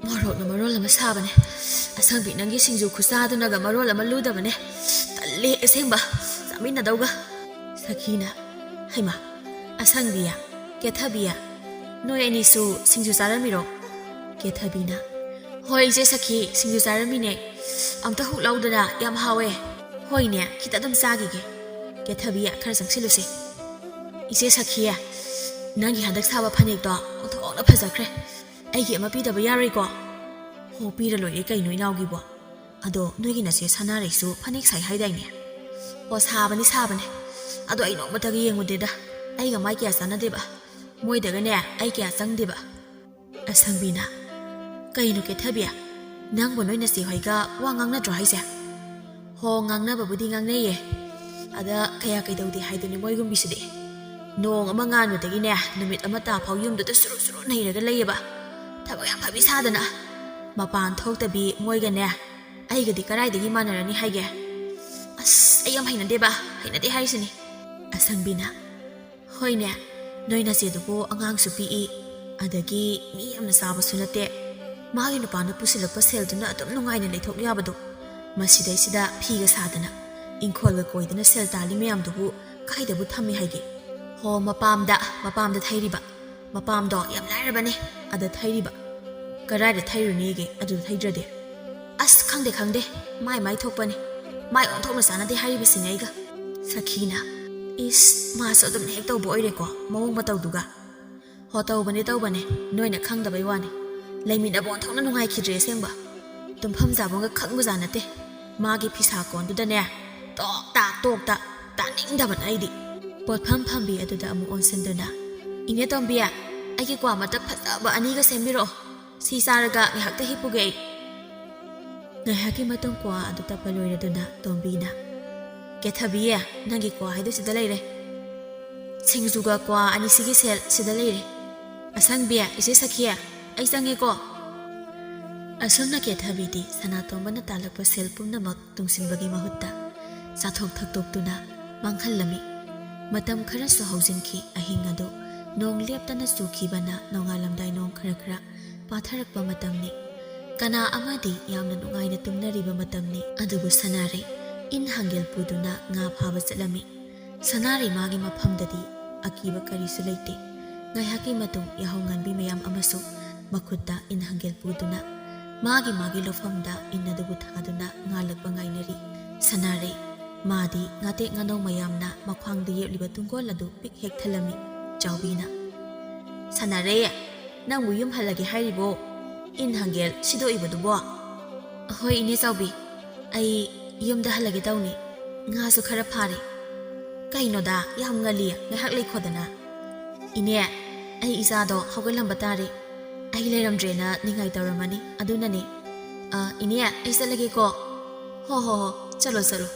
"ꯃꯣꯔꯣꯛꯅ ꯃꯔꯣꯜ ꯑꯃ ꯁꯥꯕꯅꯦ꯫ ꯑꯁꯪꯕꯤ, ꯅꯪꯒꯤ ꯁꯤꯡꯖꯨ ꯈꯨꯆꯥꯗꯨꯅꯒ ꯃꯔꯣꯜ ꯑꯃ ꯂꯨꯗꯕꯅꯦ꯫ ꯇꯜꯂꯦ ꯑꯁꯦꯡꯕ ꯆꯥꯃꯤꯟꯅꯗꯧꯒ꯫" ꯁꯈꯤꯅ, "ꯍꯩꯃꯥ, ꯑꯁꯪꯕꯤ, ꯀꯦꯊꯕꯤ, ꯅꯣꯏ ꯑꯅꯤꯁꯨ ꯁꯤꯡꯖꯨ ꯆꯥꯔꯝꯃꯤꯔꯣ?" ꯀꯦꯊꯕꯤꯅ, "ꯍꯣꯏ ꯏꯆꯦ ꯁꯈꯤ, ꯁꯤꯡꯖꯨ ꯆꯥꯔꯝꯃꯤꯅꯦ꯫ ꯑꯝꯇ ꯍꯨꯛ ꯂꯧꯗꯅ, ꯌꯥꯝ ꯍꯥꯎꯋꯦ꯫" "ꯍꯣꯏꯅꯦ, ꯈꯤꯇ ꯑꯗꯨꯝ ꯆꯥꯈꯤꯒꯦ꯫ ꯀꯦꯊꯕꯤ, ꯈꯔ ꯆꯪꯁꯤꯜꯂꯨꯁꯦ꯫ ꯏꯆꯦ ꯁꯈꯤ, ꯅꯪꯒꯤ ꯍꯟꯗꯛ ꯁꯥꯕ ꯐꯅꯦꯛꯇꯣ ꯑꯣꯟꯊꯣꯛꯅ ꯐꯖꯈ꯭ꯔꯦ꯫ ꯑꯩꯒꯤ ꯑꯃ ꯄꯤꯗꯕ ꯌꯥꯔꯣꯏꯀꯣ?" "ꯍꯣ, ꯄꯤꯔ ꯂꯣꯏꯔꯦ ꯀꯩꯅꯣ, ꯏꯅꯥꯎꯒꯤꯕꯣ꯫ ꯑꯗꯣ ꯅꯣꯏꯒꯤ ꯅꯆꯦ ꯁꯅꯥꯔꯩꯁꯨ ꯐꯅꯦꯛ ꯁꯥꯏ ꯍꯥꯏꯗꯥꯏꯅꯦ?" "ꯑꯣ, ꯁꯥꯕꯅꯤ, ꯁꯥꯕꯅꯤ꯫ ꯑꯗꯣ ꯑꯩ ꯅꯣꯡꯃꯇꯒ ꯌꯦꯡꯉꯨꯗꯦꯗ꯫ ꯑꯩꯒ ꯃꯥꯏ ꯀꯌꯥ ꯆꯥꯟꯅꯗꯦꯕ꯫ ꯃꯣꯏꯗꯒꯅꯦ ꯑꯩ ꯀꯌꯥ ꯆꯪꯗꯦꯕ꯫" ꯑꯁꯪꯕꯤꯅ, "ꯀꯩꯅꯣ ꯀꯦꯊꯕꯤ, ꯅꯪꯕꯨ ꯅꯣꯏ ꯅꯆꯦ ꯍꯣꯏꯒ ꯋꯥ ꯉꯥꯡꯅꯗ꯭ꯔꯣ ꯍꯥꯏꯁꯦ?" "ꯍꯣ, ꯉꯥꯡꯅꯕꯕꯨꯗꯤ ꯉꯥꯡꯅꯩꯌꯦ꯫ ꯑꯗ ꯀꯌꯥ ꯀꯩꯗꯧꯗꯦ ꯍꯥꯏꯗꯨꯅꯤ ꯃꯣꯏꯒꯨꯝꯕꯤꯁꯤꯗꯤ꯫ ꯅꯣꯡ ꯑꯃ ꯉꯥꯟꯕꯗꯒꯤꯅꯦ, ꯅꯨꯃꯤꯠ ꯑꯃ ꯇꯥ ꯐꯥꯎ ꯌꯨꯝꯗꯨꯗ ꯁꯨꯔꯨ ꯁꯨꯔꯨ ꯅꯩꯔꯒ ꯂꯩꯌꯦꯕ꯫ ꯊꯕꯛ ꯌꯥꯝ ꯐꯕꯤ ꯁꯥꯗꯅ꯫ ꯃꯄꯥꯟ ꯊꯣꯛꯇꯕꯤ ꯃꯣꯏꯒꯅꯦ, ꯑꯩꯒꯗꯤ ꯀꯗꯥꯏꯗꯒꯤ ꯃꯥꯟꯅꯔꯅꯤ ꯍꯥꯏꯒꯦ? ꯑꯁ, ꯑꯩ ꯌꯥꯝ ꯍꯩꯅꯗꯦꯕ, ꯍꯩꯅꯗꯦ ꯍꯥꯏꯔꯤꯁꯤꯅꯤ꯫" ꯑꯁꯪꯕꯤꯅ, "ꯍꯣꯏꯅꯦ, ꯅꯣꯏ ꯅꯆꯦꯗꯨꯕꯨ ꯑꯉꯥꯡꯁꯨ ꯄꯤꯛꯏ, ꯑꯗꯒꯤ ꯃꯤ ꯌꯥꯝꯅ ꯆꯥꯕꯁꯨ ꯅꯠꯇꯦ꯫ ꯃꯥꯒꯤ ꯅꯨꯄꯥꯅ ꯄꯨꯁꯤꯜꯂꯛꯄ ꯁꯦꯜꯗꯨꯅ ꯑꯗꯨꯝ ꯅꯨꯡꯉꯥꯏꯅ ꯂꯩꯊꯣꯛ ꯌꯥꯕꯗꯣ꯫ ꯃꯁꯤꯗꯩꯁꯤꯗ ꯐꯤꯒ ꯁꯥꯗꯅ, ꯏꯪꯈꯣꯜꯒ ꯀꯣꯏꯗꯅ ꯁꯦꯜ ꯇꯥꯜꯂꯤ ꯃꯌꯥꯝꯗꯨꯕꯨ ꯀꯥꯏꯗꯕꯨ ꯊꯝꯃꯤ ꯍꯥꯏꯒꯦ? ꯍꯣ, ꯃꯄꯥꯝꯗ, ꯃꯄꯥꯝꯗ ꯊꯩꯔꯤꯕ꯫ ꯃꯄꯥꯝꯗꯣ ꯌꯥꯝ ꯂꯥꯏꯔꯕꯅꯦ, ꯑꯗ ꯊꯩꯔꯤꯕ꯫ ꯀꯔꯥꯏꯗ ꯊꯩꯔꯨꯅꯦꯒꯦ ꯑꯗꯨꯗ ꯊꯩꯗ꯭ꯔꯗꯤ? ꯑꯁ, ꯈꯪꯗꯦ, ꯈꯪꯗꯦ, ꯃꯥꯏ ꯃꯥꯏ ꯊꯣꯛꯄꯅꯦ꯫ ꯃꯥꯏ ꯑꯣꯟꯊꯣꯛꯅ ꯆꯥꯟꯅꯗꯦ ꯍꯥꯏꯔꯤꯕꯁꯤꯅꯦ ꯑꯩꯒ꯫" ꯁꯈꯤꯅ, "ꯏꯁ, ꯃꯥꯁꯨ ꯑꯗꯨꯝ ꯍꯦꯛ ꯇꯧꯕ ꯑꯣꯏꯔꯦꯀꯣ, ꯃꯑꯣꯡ ꯃꯇꯧꯗꯨꯒ꯫" "ꯍꯣ, ꯇꯧꯕꯅꯦ, ꯇꯧꯕꯅꯦ, ꯅꯣꯏꯅ ꯈꯪꯗꯕꯩ ꯋꯥꯅꯤ꯫ ꯂꯩꯃꯤꯟꯅꯕ ꯑꯣꯟꯊꯣꯛꯅ ꯅꯨꯡꯉꯥꯏꯈꯤꯗ꯭ꯔꯦ ꯑꯁꯦꯡꯕ꯫ ꯇꯨꯝꯐꯝ ꯆꯥꯐꯝꯒ ꯈꯪꯕꯖꯥꯠ ꯅꯠꯇꯦ꯫ ꯃꯥꯒꯤ ꯐꯤꯁꯥ ꯀꯣꯟꯗꯨꯗꯅꯦ, ꯇꯣꯛ ꯇꯥꯛ, ꯇꯣꯛ ꯇꯥꯛ, ꯇꯥꯅꯤꯡꯗꯕꯅ ꯑꯩꯗꯤ꯫" ꯄꯣꯠꯐꯝ ꯐꯝꯕꯤ ꯑꯗꯨꯗ ꯑꯃꯨꯛ ꯑꯣꯟꯁꯤꯟꯗꯨꯅ, "ꯏꯅꯦ ꯇꯣꯝꯕꯤ, ꯑꯩꯒꯤ ꯀ꯭ꯋꯥ ꯃꯇꯞ ꯐꯖꯕ ꯑꯅꯤꯒ ꯁꯦꯝꯕꯤꯔꯛꯑꯣ꯫ ꯁꯤ ꯆꯥꯔꯒ ꯉꯥꯏꯍꯥꯛꯇ ꯍꯤꯞꯄꯨꯒꯦ ꯑꯩ꯫ ꯉꯥꯏꯍꯥꯛꯀꯤ ꯃꯇꯨꯡ ꯀ꯭ꯋꯥ ꯑꯗꯨ ꯇꯞꯄ ꯂꯣꯏꯔꯗꯨꯅ ꯇꯣꯝꯕꯤꯅ, "ꯀꯦꯊꯕꯤ, ꯅꯪꯒꯤ ꯀ꯭ꯋꯥ ꯍꯥꯏꯗꯨ ꯁꯤꯗ ꯂꯩꯔꯦ꯫ ꯁꯤꯡꯖꯨꯒ ꯀ꯭ꯋꯥ ꯑꯅꯤꯁꯤꯒꯤ ꯁꯦꯜ ꯁꯤꯗ ꯂꯩꯔꯦ꯫ ꯑꯁꯪꯕꯤ, ꯏꯆꯦ ꯁꯈꯤ, ꯑꯩ ꯆꯪꯉꯦꯀꯣ꯫" ꯑꯁꯨꯝꯅ ꯀꯦꯊꯕꯤꯗꯤ ꯁꯅꯥꯇꯣꯝꯕꯅ ꯇꯥꯜꯂꯛꯄ ꯁꯦꯜ ꯄꯨꯝꯅꯃꯛ ꯇꯨꯡꯁꯤꯟꯕꯒꯤ ꯃꯍꯨꯠꯇ ꯆꯥꯊꯣꯛ ꯊꯛꯇꯣꯛꯇꯨꯅ ꯃꯥꯡꯍꯜꯂꯝꯃꯤ꯫ ꯃꯇꯝ ꯈꯔꯁꯨ ꯍꯧꯖꯤꯟꯈꯤ꯫ ꯑꯍꯤꯡ ꯑꯗꯨ ꯅꯣꯡ ꯂꯦꯞꯇꯅ ꯆꯨꯈꯤꯕꯅ ꯅꯣꯡꯉꯥꯜꯂꯝꯗꯥꯏ ꯅꯣꯡ ꯈꯔ ꯈꯔ ꯄꯥꯊꯔꯛꯄ ꯃꯇꯝꯅꯤ꯫ ꯀꯅꯥ ꯑꯃꯗꯤ ꯌꯥꯝꯅ ꯅꯨꯡꯉꯥꯏꯅ ꯇꯨꯝꯅꯔꯤꯕ ꯃꯇꯝꯅꯤ꯫ ꯑꯗꯨꯕꯨ ꯁꯅꯥꯔꯩ ꯏꯟ ꯍꯥꯡꯒꯦꯜ ꯄꯨꯗꯨꯅ ꯉꯥ ꯐꯥꯕ ꯆꯠꯂꯝꯃꯤ꯫ ꯁꯅꯥꯔꯩ ꯃꯥꯒꯤ ꯃꯐꯝꯗꯗꯤ ꯑꯀꯤꯕ ꯀꯔꯤꯁꯨ ꯂꯩꯇꯦ꯫ ꯉꯥꯏꯍꯥꯛꯀꯤ ꯃꯇꯨꯡ ꯌꯥꯍꯧ ꯉꯟꯕꯤ ꯃꯌꯥꯝ ꯑꯃꯁꯨ ꯃꯈꯨꯠꯇ ꯏꯟ ꯍꯥꯡꯒꯦꯜ ꯄꯨꯗꯨꯅ ꯃꯥꯒꯤ ꯃꯥꯒꯤ ꯂꯧꯐꯝꯗ ꯏꯟ ꯑꯗꯨꯕꯨ ꯊꯥꯗꯨꯅ ꯉꯥꯜꯂꯛꯄ ꯉꯥꯏꯅꯔꯤ꯫ ꯁꯅꯥꯔꯩ ꯃꯥꯗꯤ ꯉꯥꯇꯦꯛ ꯉꯥꯅꯧ ꯃꯌꯥꯝꯅ ꯃꯈ꯭ꯋꯥꯡꯗ ꯌꯦꯞꯂꯤꯕ ꯇꯨꯡꯒꯣꯜ ꯑꯗꯨ ꯄꯤꯛ ꯍꯦꯛ ꯊꯜꯂꯝꯃꯤ꯫ ꯆꯥꯎꯕꯤꯅ, "ꯁꯅꯥꯔꯩ, ꯅꯪꯕꯨ ꯌꯨꯝ ꯍꯜꯂꯒꯦ ꯍꯥꯏꯔꯤꯕꯣ? ꯏꯟ ꯍꯥꯡꯒꯦꯜ ꯁꯤꯗꯣꯛꯏꯕꯗꯨꯕꯣ?" "ꯑꯍꯣꯏ ꯏꯅꯦ ꯆꯥꯎꯕꯤ, ꯑꯩ ꯌꯨꯝꯗ ꯍꯜꯂꯒꯦ ꯇꯧꯅꯤ꯫ ꯉꯥꯁꯨ ꯈꯔ ꯐꯥꯔꯦ꯫" "ꯀꯩꯅꯣꯗ, ꯌꯥꯝ ꯉꯜꯂꯤ, ꯉꯥꯏꯍꯥꯛ ꯂꯩꯈꯣꯗꯅ꯫" "ꯏꯅꯦ, ꯑꯩ ꯏꯆꯥꯗꯣ ꯍꯧꯒꯠꯂꯝꯕ ꯇꯥꯔꯦ꯫ ꯑꯩ ꯂꯩꯔꯝꯗ꯭ꯔꯦꯅ ꯅꯤꯡꯉꯥꯏ ꯇꯧꯔꯝꯃꯅꯤ, ꯑꯗꯨꯅꯅꯦ꯫ ꯑ, ꯏꯅꯦ, ꯑꯩ ꯆꯠꯂꯒꯦꯀꯣ꯫" "ꯍꯣ ꯍꯣ ꯍꯣ, ꯆꯠꯂꯣ ꯆꯠꯂꯣ꯫"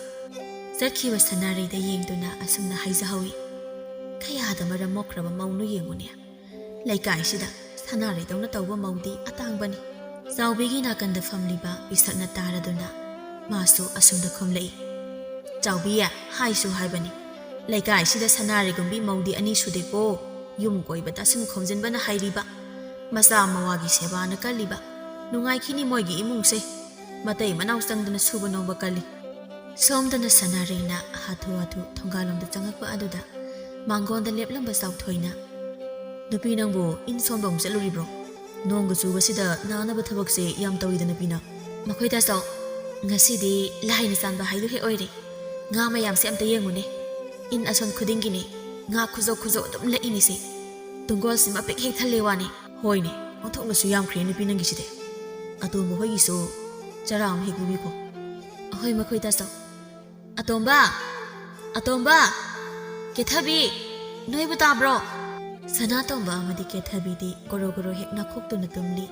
ꯆꯠꯈꯤꯕ ꯁꯅꯥꯔꯩꯗ ꯌꯦꯡꯗꯨꯅ ꯑꯁꯨꯝꯅ ꯍꯥꯏꯖꯍꯧꯏ, "ꯀꯌꯥꯗ ꯃꯔꯝ ꯃꯣꯛꯈ꯭ꯔꯕ ꯃꯧꯅꯣ ꯌꯦꯡꯉꯨꯅꯦ꯫ ꯂꯩꯀꯥꯏꯁꯤꯗ ꯁꯅꯥꯔꯩꯗꯧꯅ ꯇꯧꯕ ꯃꯧꯗꯤ ꯑꯇꯥꯡꯕꯅꯤ꯫" ꯆꯥꯎꯕꯤꯒꯤ ꯅꯥꯀꯟꯗ ꯐꯝꯂꯤꯕ ꯄꯤꯁꯛꯅ ꯇꯥꯔꯗꯨꯅ ꯃꯥꯁꯨ ꯑꯁꯨꯝꯅ ꯈꯨꯝꯂꯛꯏ, "ꯆꯥꯎꯕꯤ, ꯍꯥꯏꯁꯨ ꯍꯥꯏꯕꯅꯤ, ꯂꯩꯀꯥꯏꯁꯤꯗ ꯁꯅꯥꯔꯩꯒꯨꯝꯕꯤ ꯃꯧꯗꯤ ꯑꯅꯤ ꯁꯨꯗꯦꯀꯣ꯫ ꯌꯨꯝ ꯀꯣꯏꯕ ꯇꯥꯁꯤꯟ ꯈꯣꯝꯖꯤꯟꯕꯅ ꯍꯩꯔꯤꯕ, ꯃꯆꯥ ꯃꯋꯥꯒꯤ ꯁꯦꯕꯥꯅ ꯀꯜꯂꯤꯕ꯫ ꯅꯨꯡꯉꯥꯏꯈꯤꯅꯤ ꯃꯣꯏꯒꯤ ꯏꯃꯨꯡꯁꯦ꯫ ꯃꯇꯩ ꯃꯅꯥꯎ ꯆꯪꯗꯅ ꯁꯨꯕ ꯅꯣꯝꯕ ꯀꯜꯂꯤ꯫" ꯁꯣꯝꯗꯅ ꯁꯅꯥꯔꯩꯅ ꯍꯥꯊꯨ ꯍꯥꯊꯨ ꯊꯣꯡꯒꯥꯜꯂꯣꯝꯗ ꯆꯪꯉꯛꯄ ꯑꯗꯨꯗ ꯃꯥꯡꯒꯣꯟꯗ ꯂꯦꯞꯂꯝꯕ ꯆꯥꯎꯊꯣꯏꯅ, "ꯅꯨꯄꯤ ꯅꯪꯕꯨ ꯏꯟ ꯁꯣꯟꯕ ꯑꯃꯨꯛ ꯆꯠꯂꯨꯔꯤꯕ꯭ꯔꯣ? ꯅꯣꯡꯒ ꯆꯨꯕꯁꯤꯗ ꯅꯥꯅꯕ ꯊꯕꯛꯁꯦ ꯌꯥꯝ ꯇꯧꯏꯗ ꯅꯨꯄꯤ ꯅꯪ꯫" "ꯃꯈꯣꯏ ꯇꯥꯆꯧ, ꯉꯁꯤꯗꯤ ꯂꯥꯏꯅ ꯆꯥꯟꯕ ꯍꯥꯏꯗꯨ ꯍꯦꯛ ꯑꯣꯏꯔꯦ꯫ ꯉꯥ ꯃꯌꯥꯝꯁꯦ ꯑꯝꯇ ꯌꯦꯡꯉꯨꯅꯦ꯫ ꯏꯟ ꯑꯁꯣꯟ ꯈꯨꯗꯤꯡꯒꯤꯅꯦ, ꯉꯥ ꯈꯨꯖꯧ ꯈꯨꯖꯧ ꯑꯗꯨꯝ ꯂꯛꯏꯅꯦꯁꯦ꯫ ꯇꯨꯡꯒꯣꯜꯁꯤꯃ ꯄꯤꯛ ꯍꯦꯛ ꯊꯜꯂꯦ ꯋꯥꯅꯤ꯫" "ꯍꯣꯏꯅꯦ, ꯑꯣꯟꯊꯣꯛꯅꯁꯨ ꯌꯥꯝꯈ꯭ꯔꯦ ꯅꯨꯄꯤ ꯅꯪꯒꯤꯁꯤꯗꯤ꯫ ꯑꯇꯣꯝꯕ ꯍꯣꯏꯒꯤꯁꯨ ꯆꯔꯥ ꯑꯃ ꯍꯦꯛ ꯄꯤꯕꯤꯈꯣ꯫" "ꯑꯍꯣꯏ, ꯃꯈꯣꯏ ꯇꯥꯆꯧ꯫" "ꯑꯇꯣꯝꯕ! ꯑꯇꯣꯝꯕ! ꯀꯦꯊꯕꯤ! ꯅꯣꯏꯕꯨ ꯇꯥꯕ꯭ꯔꯣ?" ꯁꯅꯥꯇꯣꯝꯕ ꯑꯃꯗꯤ ꯀꯦꯊꯕꯤꯗꯤ ꯒꯣꯔꯣ ꯒꯣꯔꯣ ꯍꯦꯛ ꯅꯥꯈꯣꯛꯇꯨꯅ ꯇꯨꯝꯂꯤ꯫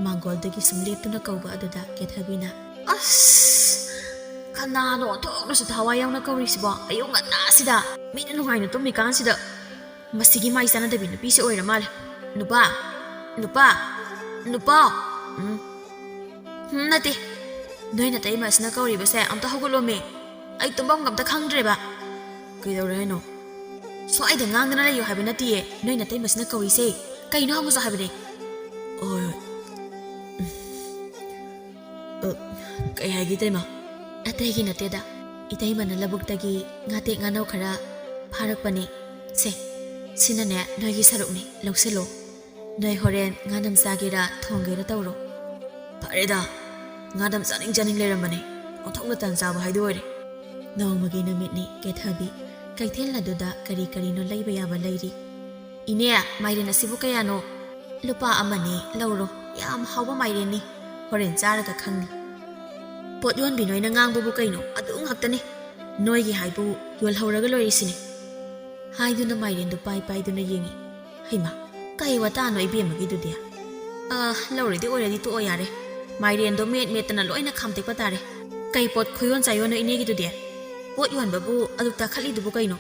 ꯃꯥꯡꯒꯣꯜꯗꯒꯤ ꯁꯨꯝ ꯂꯦꯞꯇꯨꯅ ꯀꯧꯕ ꯑꯗꯨꯗ ꯀꯦꯊꯕꯤꯅ, "ꯑꯁ! ꯈꯅꯥꯗꯣ ꯑꯣꯟꯊꯣꯛꯅꯁꯨ ꯊꯋꯥꯏ ꯌꯥꯎꯅ ꯀꯧꯔꯤꯁꯤꯕꯣ, ꯑꯌꯨꯛ ꯉꯟꯇꯥꯁꯤꯗ! ꯃꯤꯅ ꯅꯨꯡꯉꯥꯏꯅ ꯇꯨꯝꯃꯤꯀꯥꯟꯁꯤꯗ!" ꯃꯁꯤꯒꯤ ꯃꯥꯏ ꯆꯥꯟꯅꯗꯕꯤ ꯅꯨꯄꯤꯁꯦ ꯑꯣꯏꯔ ꯃꯥꯜꯂꯦ꯫ "ꯅꯨꯄꯥ! ꯅꯨꯄꯥ! ꯅꯨꯄꯥ!" ꯎꯝ꯫ ꯎꯝ, ꯅꯠꯇꯦ꯫ ꯅꯣꯏ ꯅꯇꯩꯃ ꯑꯁꯤꯅ ꯀꯧꯔꯤꯕꯁꯦ ꯑꯝꯇ ꯍꯧꯒꯠꯂꯣꯃꯦ꯫ ꯑꯩ ꯇꯨꯝꯐꯝꯒ ꯑꯝꯇ ꯈꯪꯗ꯭ꯔꯦꯕ꯫ ꯀꯩꯗꯧꯔꯦ ꯍꯥꯏꯅꯣ? ꯁ꯭ꯋꯥꯏꯗ ꯉꯥꯡꯗꯅ ꯂꯩꯌꯨ ꯍꯥꯏꯕ ꯅꯠꯇꯤꯌꯦ, ꯅꯣꯏ ꯅꯇꯩꯃꯁꯤꯅ ꯀꯧꯔꯤꯁꯦ꯫ ꯀꯩꯅꯣ ꯍꯪꯉꯨꯁꯣ ꯍꯥꯏꯕꯅꯦ꯫ ꯍꯣꯏ, ꯍꯣꯏ꯫ ꯎꯝ꯫ ꯑ, ꯀꯩ ꯍꯥꯏꯒꯦ, ꯏꯇꯩꯃ? ꯑꯇꯩꯒꯤ ꯅꯠꯇꯦꯗ, ꯏꯇꯩꯃꯅ ꯂꯧꯕꯨꯛꯇꯒꯤ ꯉꯥꯇꯦꯛ ꯉꯥꯅꯧ ꯈꯔ ꯐꯥꯔꯛꯄꯅꯦ꯫ ꯁꯦ, ꯁꯤꯅꯅꯦ ꯅꯣꯏꯒꯤ ꯁꯔꯨꯛꯅꯤ, ꯂꯧꯁꯤꯜꯂꯣ꯫ ꯅꯣꯏ ꯍꯣꯔꯦꯟ ꯉꯥꯅꯝ ꯆꯥꯒꯦꯔꯥ ꯊꯣꯡꯒꯦꯔꯥ ꯇꯧꯔꯣ꯫ ꯐꯔꯦꯗ, ꯉꯥꯅꯝ ꯆꯥꯅꯤꯡ ꯆꯥꯅꯤꯡ ꯂꯩꯔꯝꯕꯅꯦ, ꯑꯣꯟꯊꯣꯛꯅ ꯇꯟ ꯆꯥꯕ ꯍꯥꯏꯗꯨ ꯑꯣꯏꯔꯦ꯫ ꯅꯣꯡꯃꯒꯤ ꯅꯨꯃꯤꯠꯅꯤ ꯀꯦꯊꯕꯤ꯫ ꯀꯩꯊꯦꯜ ꯑꯗꯨꯗ ꯀꯔꯤ ꯀꯔꯤꯅꯣ ꯂꯩꯕ ꯌꯥꯕ ꯂꯩꯔꯤ꯫ "ꯏꯅꯦ, ꯃꯥꯏꯔꯦꯟ ꯑꯁꯤꯕꯨ ꯀꯌꯥꯅꯣ?" "ꯂꯨꯄꯥ ꯑꯃꯅꯤ, ꯂꯧꯔꯣ꯫ ꯌꯥꯝ ꯍꯥꯎꯕ ꯃꯥꯏꯔꯦꯟꯅꯤ꯫ ꯍꯣꯔꯦꯟ ꯆꯥꯔꯒ ꯈꯪꯅꯤ꯫" "ꯄꯣꯠ ꯌꯣꯟꯕꯤ ꯅꯣꯏꯅ ꯉꯥꯡꯕꯕꯨ ꯀꯩꯅꯣ? ꯑꯗꯨ ꯉꯥꯛꯇꯅꯤ꯫ ꯅꯣꯏꯒꯤ ꯍꯥꯏꯕꯨ ꯌꯣꯜꯍꯧꯔꯒ ꯂꯣꯏꯔꯦ ꯁꯤꯅꯤ꯫" ꯍꯥꯏꯗꯨꯅ ꯃꯥꯏꯔꯦꯟꯗꯨ ꯄꯥꯏ ꯄꯥꯏꯗꯨꯅ ꯌꯦꯡꯉꯤ꯫ "ꯍꯩꯃꯥ, ꯀꯩ ꯋꯥꯇꯥꯅꯣ ꯏꯕꯦꯝꯃꯒꯤꯗꯨꯗꯤ? ꯑ, ꯂꯧꯔꯗꯤ ꯑꯣꯏꯔꯗꯤ ꯇꯣꯛꯑꯣ ꯌꯥꯔꯦ꯫ ꯃꯥꯏꯔꯦꯟꯗꯣ ꯃꯦꯠ ꯃꯦꯠꯇꯅ ꯂꯣꯏꯅ ꯈꯥꯝꯇꯦꯛꯄ ꯇꯥꯔꯦ꯫ ꯀꯩ ꯄꯣꯠ ꯈꯨꯌꯣꯟ ꯆꯥꯌꯣꯟꯅꯣ ꯏꯅꯦꯒꯤꯗꯨꯗꯤ? ꯄꯣꯠ ꯌꯣꯟꯕꯕꯨ ꯑꯗꯨ ꯇꯥꯈꯠꯂꯤꯗꯨꯕꯨ ꯀꯩꯅꯣ?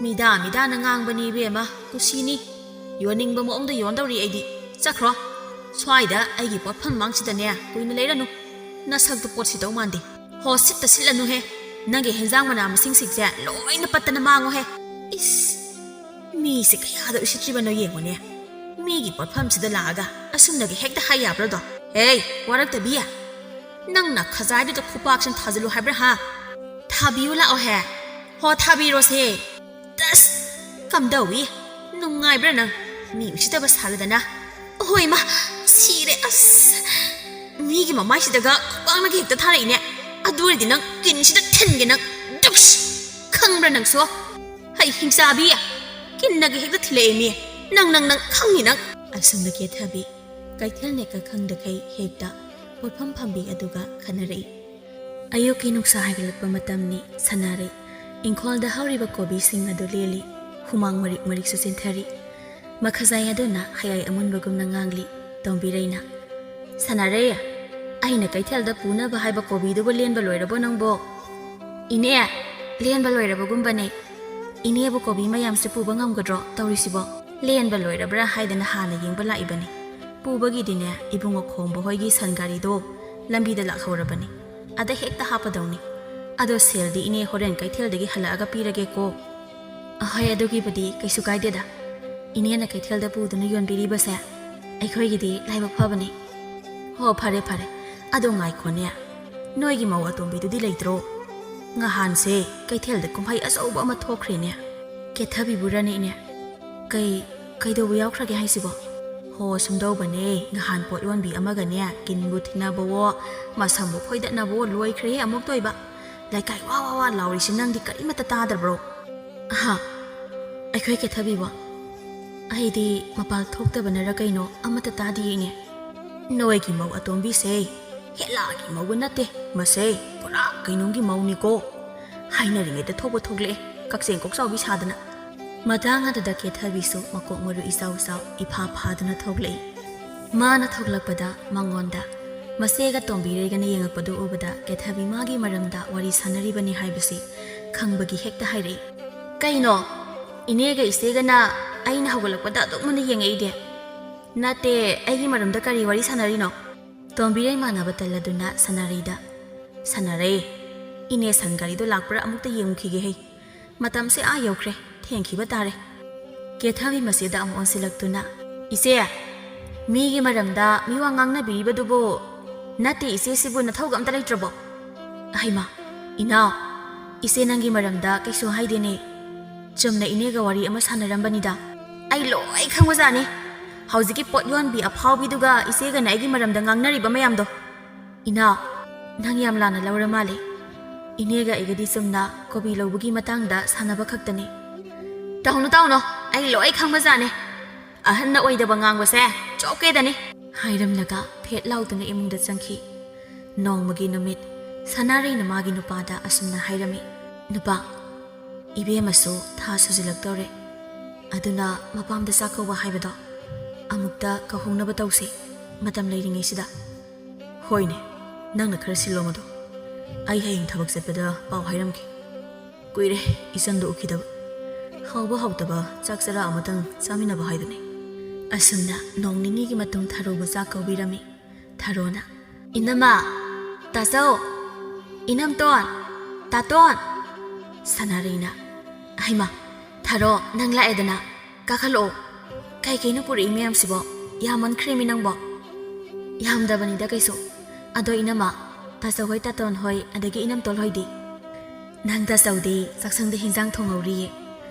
ꯃꯤꯗꯥ ꯃꯤꯗꯥꯅ ꯉꯥꯡꯕꯅꯤ ꯏꯕꯦꯝꯃ, ꯀꯨꯁꯤꯅꯤ꯫ ꯌꯣꯟꯅꯤꯡꯕ ꯃꯑꯣꯡꯗ ꯌꯣꯟꯗꯧꯔꯤ ꯑꯩꯗꯤ꯫ ꯆꯠꯈ꯭ꯔꯣ꯫ ꯁ꯭ꯋꯥꯏꯗ ꯑꯩꯒꯤ ꯄꯣꯠꯐꯝ ꯃꯥꯡꯁꯤꯗꯅꯦ ꯀꯨꯏꯅ ꯂꯩꯔꯅꯨ꯫ ꯅꯁꯛꯇꯨ ꯄꯣꯠ ꯁꯤꯠꯇꯧ ꯃꯥꯟꯗꯦ꯫ ꯍꯣ, ꯁꯤꯠꯇ ꯁꯤꯠꯂꯅꯨꯍꯦ꯫ ꯅꯪꯒꯤ ꯍꯦꯟꯖꯥꯡ ꯃꯅꯥ ꯃꯁꯤꯡꯁꯤꯡꯁꯦ ꯂꯣꯏꯅ ꯄꯠꯇꯅ ꯃꯥꯡꯉꯨꯍꯦ꯫ ꯏꯁ, ꯃꯤꯁꯦ ꯀꯌꯥꯗ ꯎꯁꯤꯠꯇ꯭ꯔꯤꯕꯅꯣ ꯌꯦꯡꯉꯨꯅꯦ꯫ ꯃꯤꯒꯤ ꯄꯣꯠꯐꯝꯁꯤꯗ ꯂꯥꯛꯑꯒ ꯑꯁꯨꯝꯅꯒꯤ ꯍꯦꯛꯇ ꯍꯥꯏ ꯌꯥꯕ꯭ꯔꯗꯣ? ꯍꯦ, ꯋꯥꯔꯛꯇꯕꯤ꯫ ꯅꯪꯅ ꯈꯖꯥꯏꯗꯨꯗ ꯈꯨꯄꯥꯛꯁꯤꯅ ꯊꯥꯖꯤꯜꯂꯨ ꯍꯥꯏꯕ꯭ꯔꯥ ꯍꯥ? ꯊꯥꯕꯤꯌꯨ ꯂꯥꯛꯑꯣꯍꯦ꯫ ꯍꯣ, ꯊꯥꯕꯤꯔꯣꯁꯦ꯫ ꯇꯁ! ꯀꯝꯗꯧꯏ? ꯅꯨꯡꯉꯥꯏꯕ꯭ꯔꯥ ꯅꯪ? ꯃꯤ ꯎꯁꯤꯠꯇꯕ ꯁꯥꯔꯗꯅ꯫ ꯑꯍꯣꯏ ꯃꯥ, ꯁꯤꯔꯦ ꯑꯁ! ꯃꯤꯒꯤ ꯃꯃꯥꯏꯁꯤꯗꯒ ꯈꯨꯄꯥꯛꯅꯒ ꯍꯦꯛꯇ ꯊꯥꯔꯛꯏꯅꯦ꯫ ꯑꯗꯨ ꯑꯣꯏꯔꯗꯤ ꯅꯪ ꯀꯤꯟꯁꯤꯗ ꯊꯤꯟꯒꯦ ꯅꯪ꯫ ꯗꯨꯛꯁ! ꯈꯪꯕ꯭ꯔꯥ ꯅꯪꯁꯨ? ꯍꯩ ꯍꯤꯡꯆꯥꯕꯤ! ꯀꯤꯟꯅꯒ ꯍꯦꯛꯇ ꯊꯤꯜꯂꯛꯑꯦ ꯃꯤ꯫ ꯅꯪ, ꯅꯪ, ꯅꯪ ꯈꯪꯅꯤ ꯅꯪ꯫ ꯑꯁꯨꯝꯅ ꯀꯦꯊꯕꯤ ꯀꯩꯊꯦꯜ ꯅꯦꯛꯀ ꯈꯪꯗꯈꯩ ꯍꯦꯛꯇ ꯄꯣꯠꯐꯝ ꯐꯝꯕꯤ ꯑꯗꯨꯒ ꯈꯟꯅꯔꯛꯏ꯫ ꯑꯌꯨꯛꯀꯤ ꯅꯨꯡꯁꯥ ꯍꯥꯏꯒꯠꯂꯛꯄ ꯃꯇꯝꯅꯤ꯫ ꯁꯅꯥꯔꯩ ꯏꯪꯈꯣꯜꯗ ꯍꯧꯔꯤꯕ ꯀꯣꯕꯤꯁꯤꯡ ꯑꯗꯨ ꯂꯦꯜꯂꯤ꯫ ꯍꯨꯃꯥꯡ ꯃꯔꯤꯛ ꯃꯔꯤꯛꯁꯨ ꯆꯦꯟꯊꯔꯤ꯫ ꯃꯈꯖꯥꯏ ꯑꯗꯨꯅ ꯍꯌꯥꯏ ꯑꯃꯨꯟꯕꯒꯨꯝꯅ ꯉꯥꯡꯂꯤ꯫ ꯇꯣꯝꯕꯤꯔꯩꯅ, "ꯁꯥꯟꯅꯔꯦ, ꯑꯩꯅ ꯀꯩꯊꯦꯜꯗ ꯄꯨꯅꯕ ꯍꯥꯏꯕ ꯀꯣꯕꯤꯗꯨꯕꯨ ꯂꯦꯟꯕ ꯂꯣꯏꯔꯕꯣ ꯅꯪꯕꯣ?" "ꯏꯅꯦ, ꯂꯦꯟꯕ ꯂꯣꯏꯔꯕꯒꯨꯝꯕꯅꯦ꯫ ꯏꯅꯦꯕꯨ ꯀꯣꯕꯤ ꯃꯌꯥꯝꯁꯦ ꯄꯨꯕ ꯉꯝꯒꯗ꯭ꯔꯣ ꯇꯧꯔꯤꯁꯤꯕꯣ? ꯂꯦꯟꯕ ꯂꯣꯏꯔꯕ꯭ꯔꯥ ꯍꯥꯏꯗꯅ ꯍꯥꯟꯅ ꯌꯦꯡꯕ ꯂꯥꯛꯏꯕꯅꯤ꯫ ꯄꯨꯕꯒꯤꯗꯤꯅꯦ, ꯏꯕꯨꯡꯉꯣ ꯈꯣꯝꯕ ꯍꯣꯏꯒꯤ ꯁꯟ ꯒꯥꯔꯤꯗꯣ ꯂꯝꯕꯤꯗ ꯂꯥꯛꯍꯧꯔꯕꯅꯤ꯫ ꯑꯗ ꯍꯦꯛꯇ ꯍꯥꯞꯄꯗꯧꯅꯤ꯫ ꯑꯗꯣ ꯁꯦꯜꯗꯤ ꯏꯅꯦ ꯍꯣꯔꯦꯟ ꯀꯩꯊꯦꯜꯗꯒꯤ ꯍꯜꯂꯛꯑꯒ ꯄꯤꯔꯒꯦꯀꯣ?" "ꯑꯍꯣꯏ, ꯑꯗꯨꯒꯤꯕꯨꯗꯤ ꯀꯩꯁꯨ ꯀꯥꯏꯗꯦꯗ꯫ ꯏꯅꯦꯅ ꯀꯩꯊꯦꯜꯗ ꯄꯨꯗꯨꯅ ꯌꯣꯟꯕꯤꯔꯤꯕꯁꯦ ꯑꯩꯈꯣꯏꯒꯤꯗꯤ ꯂꯥꯏꯕꯛ ꯐꯕꯅꯤ꯫ ꯍꯣ, ꯐꯔꯦ ꯐꯔꯦ꯫ ꯑꯗꯣ ꯉꯥꯏꯈꯣꯅꯦ, ꯅꯣꯏꯒꯤ ꯃꯧ ꯑꯇꯣꯝꯕꯤꯗꯨꯗꯤ ꯂꯩꯇ꯭ꯔꯣ? ꯉꯍꯥꯟꯁꯦ ꯀꯩꯊꯦꯜꯗ ꯀꯨꯝꯍꯩ ꯑꯆꯧꯕ ꯑꯃ ꯊꯣꯛꯈ꯭ꯔꯦꯅꯦ꯫ ꯀꯦꯊꯕꯤꯕꯨꯔꯅꯦ ꯏꯅꯦ? ꯀꯩ, ꯀꯩꯗꯧꯕ ꯌꯥꯎꯈ꯭ꯔꯒꯦ ꯍꯥꯏꯁꯤꯕꯣ?" "ꯍꯣ, ꯁꯨꯝꯗꯧꯕꯅꯦ, ꯉꯍꯥꯟ ꯄꯣꯠ ꯌꯣꯟꯕꯤ ꯑꯃꯒꯅꯦ ꯀꯤꯟꯕꯨ ꯊꯤꯟꯅꯕꯋꯣ, ꯃꯁꯝꯕꯨ ꯈꯣꯏꯗꯠꯅꯕꯋꯣ ꯂꯣꯏꯈ꯭ꯔꯦꯍꯦ ꯑꯃꯨꯛꯇꯣꯏꯕ꯫ ꯂꯩꯀꯥꯏ ꯋꯥ ꯋꯥ ꯋꯥ ꯂꯥꯎꯔꯤꯁꯤ ꯅꯪꯗꯤ ꯀꯔꯤꯃꯠꯇ ꯇꯥꯗꯕ꯭ꯔꯣ?" "ꯑꯍꯥ, ꯑꯩꯈꯣꯏ ꯀꯦꯊꯕꯤꯕꯣ? ꯑꯩꯗꯤ ꯃꯄꯥꯜ ꯊꯣꯛꯇꯕꯅꯔ ꯀꯩꯅꯣ ꯑꯃꯠꯇ ꯇꯥꯗꯤꯌꯦ ꯏꯅꯦ꯫ ꯅꯣꯏꯒꯤ ꯃꯧ ꯑꯇꯣꯝꯕꯤꯁꯦ ꯍꯦꯂꯥꯒꯤ ꯃꯧꯒ ꯅꯠꯇꯦ, ꯃꯁꯦ ꯄꯨꯔꯥ ꯀꯩꯅꯣꯝꯒꯤ ꯃꯧꯅꯤꯀꯣ꯫ ꯍꯥꯏꯅꯔꯤꯉꯩꯗ ꯊꯣꯛꯄ ꯊꯣꯛꯂꯛꯑꯦ, ꯀꯛꯆꯦꯡ ꯀꯣꯛꯆꯥꯎꯕꯤ ꯁꯥꯗꯅ꯫" ꯃꯇꯥꯡ ꯑꯗꯨꯗ ꯀꯦꯊꯕꯤꯁꯨ ꯃꯀꯣꯛ ꯃꯔꯨ ꯏꯆꯥꯎ ꯆꯥꯎ ꯏꯐꯥ ꯐꯥꯗꯨꯅ ꯊꯣꯛꯂꯛꯏ꯫ ꯃꯥꯅ ꯊꯣꯛꯂꯛꯄꯗ ꯃꯉꯣꯟꯗ ꯃꯆꯦꯒ ꯇꯣꯝꯕꯤꯔꯩꯒꯅ ꯌꯦꯡꯉꯛꯄꯗꯨ ꯎꯕꯗ ꯀꯦꯊꯕꯤ ꯃꯥꯒꯤ ꯃꯔꯝꯗ ꯋꯥꯔꯤ ꯁꯥꯟꯅꯔꯤꯕꯅꯤ ꯍꯥꯏꯕꯁꯤ ꯈꯪꯕꯒꯤ ꯍꯦꯛꯇ ꯍꯥꯏꯔꯛꯏ꯫ "ꯀꯩꯅꯣ? ꯏꯅꯦꯒ ꯏꯆꯦꯒꯅ ꯑꯩꯅ ꯍꯧꯒꯠꯂꯛꯄꯗ ꯑꯗꯨꯛ ꯃꯨꯟꯅ ꯌꯦꯡꯉꯛꯏꯗꯤ?" "ꯅꯠꯇꯦ, ꯑꯩꯒꯤ ꯃꯔꯝꯗ ꯀꯔꯤ ꯋꯥꯔꯤ ꯁꯥꯟꯅꯔꯤꯅꯣ?" ꯇꯣꯝꯕꯤꯔꯩ ꯃꯥꯟꯅꯕ ꯇꯜꯂꯗꯨꯅ ꯁꯥꯟꯅꯔꯩꯗ, "ꯁꯥꯟꯅꯔꯩ, ꯏꯅꯦ ꯁꯟ ꯒꯥꯔꯤꯗꯣ ꯂꯥꯛꯄ꯭ꯔꯥ ꯑꯃꯨꯛꯇ ꯌꯦꯡꯉꯨꯈꯤꯒꯦ ꯍꯩ꯫ ꯃꯇꯝꯁꯦ ꯑꯥ ꯌꯧꯈ꯭ꯔꯦ, ꯊꯦꯡꯈꯤꯕ ꯇꯥꯔꯦ꯫" ꯀꯦꯊꯕꯤ ꯃꯆꯦꯗ ꯑꯃꯨꯛ ꯑꯣꯟꯁꯤꯜꯂꯛꯇꯨꯅ, "ꯏꯆꯦ, ꯃꯤꯒꯤ ꯃꯔꯝꯗ ꯃꯤ ꯋꯥ ꯉꯥꯡꯅꯕꯤꯔꯤꯕꯗꯨꯕꯨ ꯅꯠꯇꯦ, ꯏꯆꯦ ꯁꯤꯕꯨ ꯅꯊꯧꯒ ꯑꯝꯇ ꯂꯩꯇ꯭ꯔꯕꯣ?" "ꯑꯍꯩꯃꯥ, ꯏꯅꯥꯎ, ꯏꯆꯦ ꯅꯪꯒꯤ ꯃꯔꯝꯗ ꯀꯩꯁꯨ ꯍꯥꯏꯗꯦꯅꯦ꯫ ꯆꯨꯝꯅ ꯏꯅꯦꯒ ꯋꯥꯔꯤ ꯑꯃ ꯁꯥꯟꯅꯔꯝꯕꯅꯤꯗ꯫" "ꯑꯩ ꯂꯣꯏ ꯈꯪꯕꯖꯥꯠꯅꯤ꯫ ꯍꯧꯖꯤꯛꯀꯤ ꯄꯣꯠ ꯌꯣꯟꯕꯤ ꯑꯐꯥꯎꯕꯤꯗꯨꯒ ꯏꯆꯦꯒꯅ ꯑꯩꯒꯤ ꯃꯔꯝꯗ ꯉꯥꯡꯅꯔꯤꯕ ꯃꯌꯥꯝꯗꯣ꯫" "ꯏꯅꯥꯎ, ꯅꯪ ꯌꯥꯝ ꯂꯥꯟꯅ ꯂꯧꯔ ꯃꯥꯜꯂꯦ꯫ ꯏꯅꯦꯒ ꯑꯩꯒꯗꯤ ꯆꯨꯝꯅ ꯀꯣꯕꯤ ꯂꯧꯕꯒꯤ ꯃꯇꯥꯡꯗ ꯁꯥꯟꯅꯕ ꯈꯛꯇꯅꯤ꯫" "ꯇꯧꯅꯨ, ꯇꯧꯅꯨ, ꯑꯩ ꯂꯣꯏ ꯈꯪꯕꯖꯥꯠꯅꯤ꯫ ꯑꯍꯟꯅ ꯑꯣꯏꯗꯕ ꯉꯥꯡꯕꯁꯦ ꯆꯣꯞꯀꯦꯗꯅꯤ꯫" ꯍꯥꯏꯔꯝꯂꯒ ꯐꯦꯠ ꯂꯥꯎꯗꯨꯅ ꯏꯃꯨꯡꯗ ꯆꯪꯈꯤ꯫ ꯅꯣꯡꯃꯒꯤ ꯅꯨꯃꯤꯠ ꯁꯅꯥꯔꯩꯅ ꯃꯥꯒꯤ ꯅꯨꯄꯥꯗ ꯑꯁꯨꯝꯅ ꯍꯥꯏꯔꯝꯃꯤ, "ꯅꯨꯄꯥ, ꯏꯕꯦꯝꯃꯁꯨ ꯊꯥ ꯁꯨꯖꯤꯜꯂꯛꯇꯧꯔꯦ꯫ ꯑꯗꯨꯅ ꯃꯄꯥꯝꯗ ꯆꯥꯛ ꯀꯧꯕ ꯍꯥꯏꯕꯗꯣ ꯑꯃꯨꯛꯇ ꯀꯧꯍꯧꯅꯕ ꯇꯧꯁꯦ, ꯃꯇꯝ ꯂꯩꯔꯤꯉꯩꯁꯤꯗ꯫ ꯍꯣꯏꯅꯦ, ꯅꯪꯅ ꯈꯔ ꯁꯤꯜꯂꯣ ꯃꯗꯣ꯫ ꯑꯩ ꯍꯌꯦꯡ ꯊꯕꯛ ꯆꯠꯄꯗ ꯄꯥꯎ ꯍꯥꯏꯔꯝꯒꯦ꯫ ꯀꯨꯏꯔꯦ ꯏꯆꯟꯗꯣ ꯎꯈꯤꯗꯕ꯫ ꯍꯥꯎꯕ ꯍꯥꯎꯇꯕ ꯆꯥꯛ ꯆꯔꯥ ꯑꯃꯇꯪ ꯆꯥꯃꯤꯟꯅꯕ ꯍꯥꯏꯗꯨꯅꯤ꯫ ꯑꯁꯨꯝꯅ ꯅꯣꯡ ꯅꯤꯅꯤꯒꯤ ꯃꯇꯨꯡ ꯊꯔꯣꯕꯨ ꯆꯥꯛ ꯀꯧꯕꯤꯔꯝꯃꯤ꯫ ꯊꯔꯣꯅ, "ꯏꯅꯝꯃ, ꯇꯥꯆꯧ, ꯏꯅꯝꯇꯣꯟ, ꯇꯥꯇꯣꯟ!" ꯁꯅꯥꯔꯩꯅ, "ꯍꯩꯃꯥ, ꯊꯔꯣ, ꯅꯪ ꯂꯥꯛꯑꯦꯗꯅ, ꯀꯥꯈꯠꯂꯛꯑꯣ꯫ ꯀꯩ ꯀꯩꯅꯣ ꯄꯨꯔꯛꯏ ꯃꯌꯥꯝꯁꯤꯕꯣ? ꯌꯥꯝꯃꯟꯈ꯭ꯔꯦꯃꯤ ꯅꯪꯕꯣ!" "ꯌꯥꯝꯗꯕꯅꯤꯗ ꯀꯩꯁꯨ꯫ ꯑꯗꯣ ꯏꯅꯝꯃ, ꯇꯥꯆꯧ ꯍꯣꯏ, ꯇꯥꯇꯣꯟ ꯍꯣꯏ, ꯑꯗꯒꯤ ꯏꯅꯝꯇꯣꯜ ꯍꯣꯏꯗꯤ?" "ꯅꯪ ꯇꯥꯆꯧꯗꯤ ꯆꯥꯛꯁꯪꯗ ꯍꯤꯟꯖꯥꯡ ꯊꯣꯡꯍꯧꯔꯤꯌꯦ꯫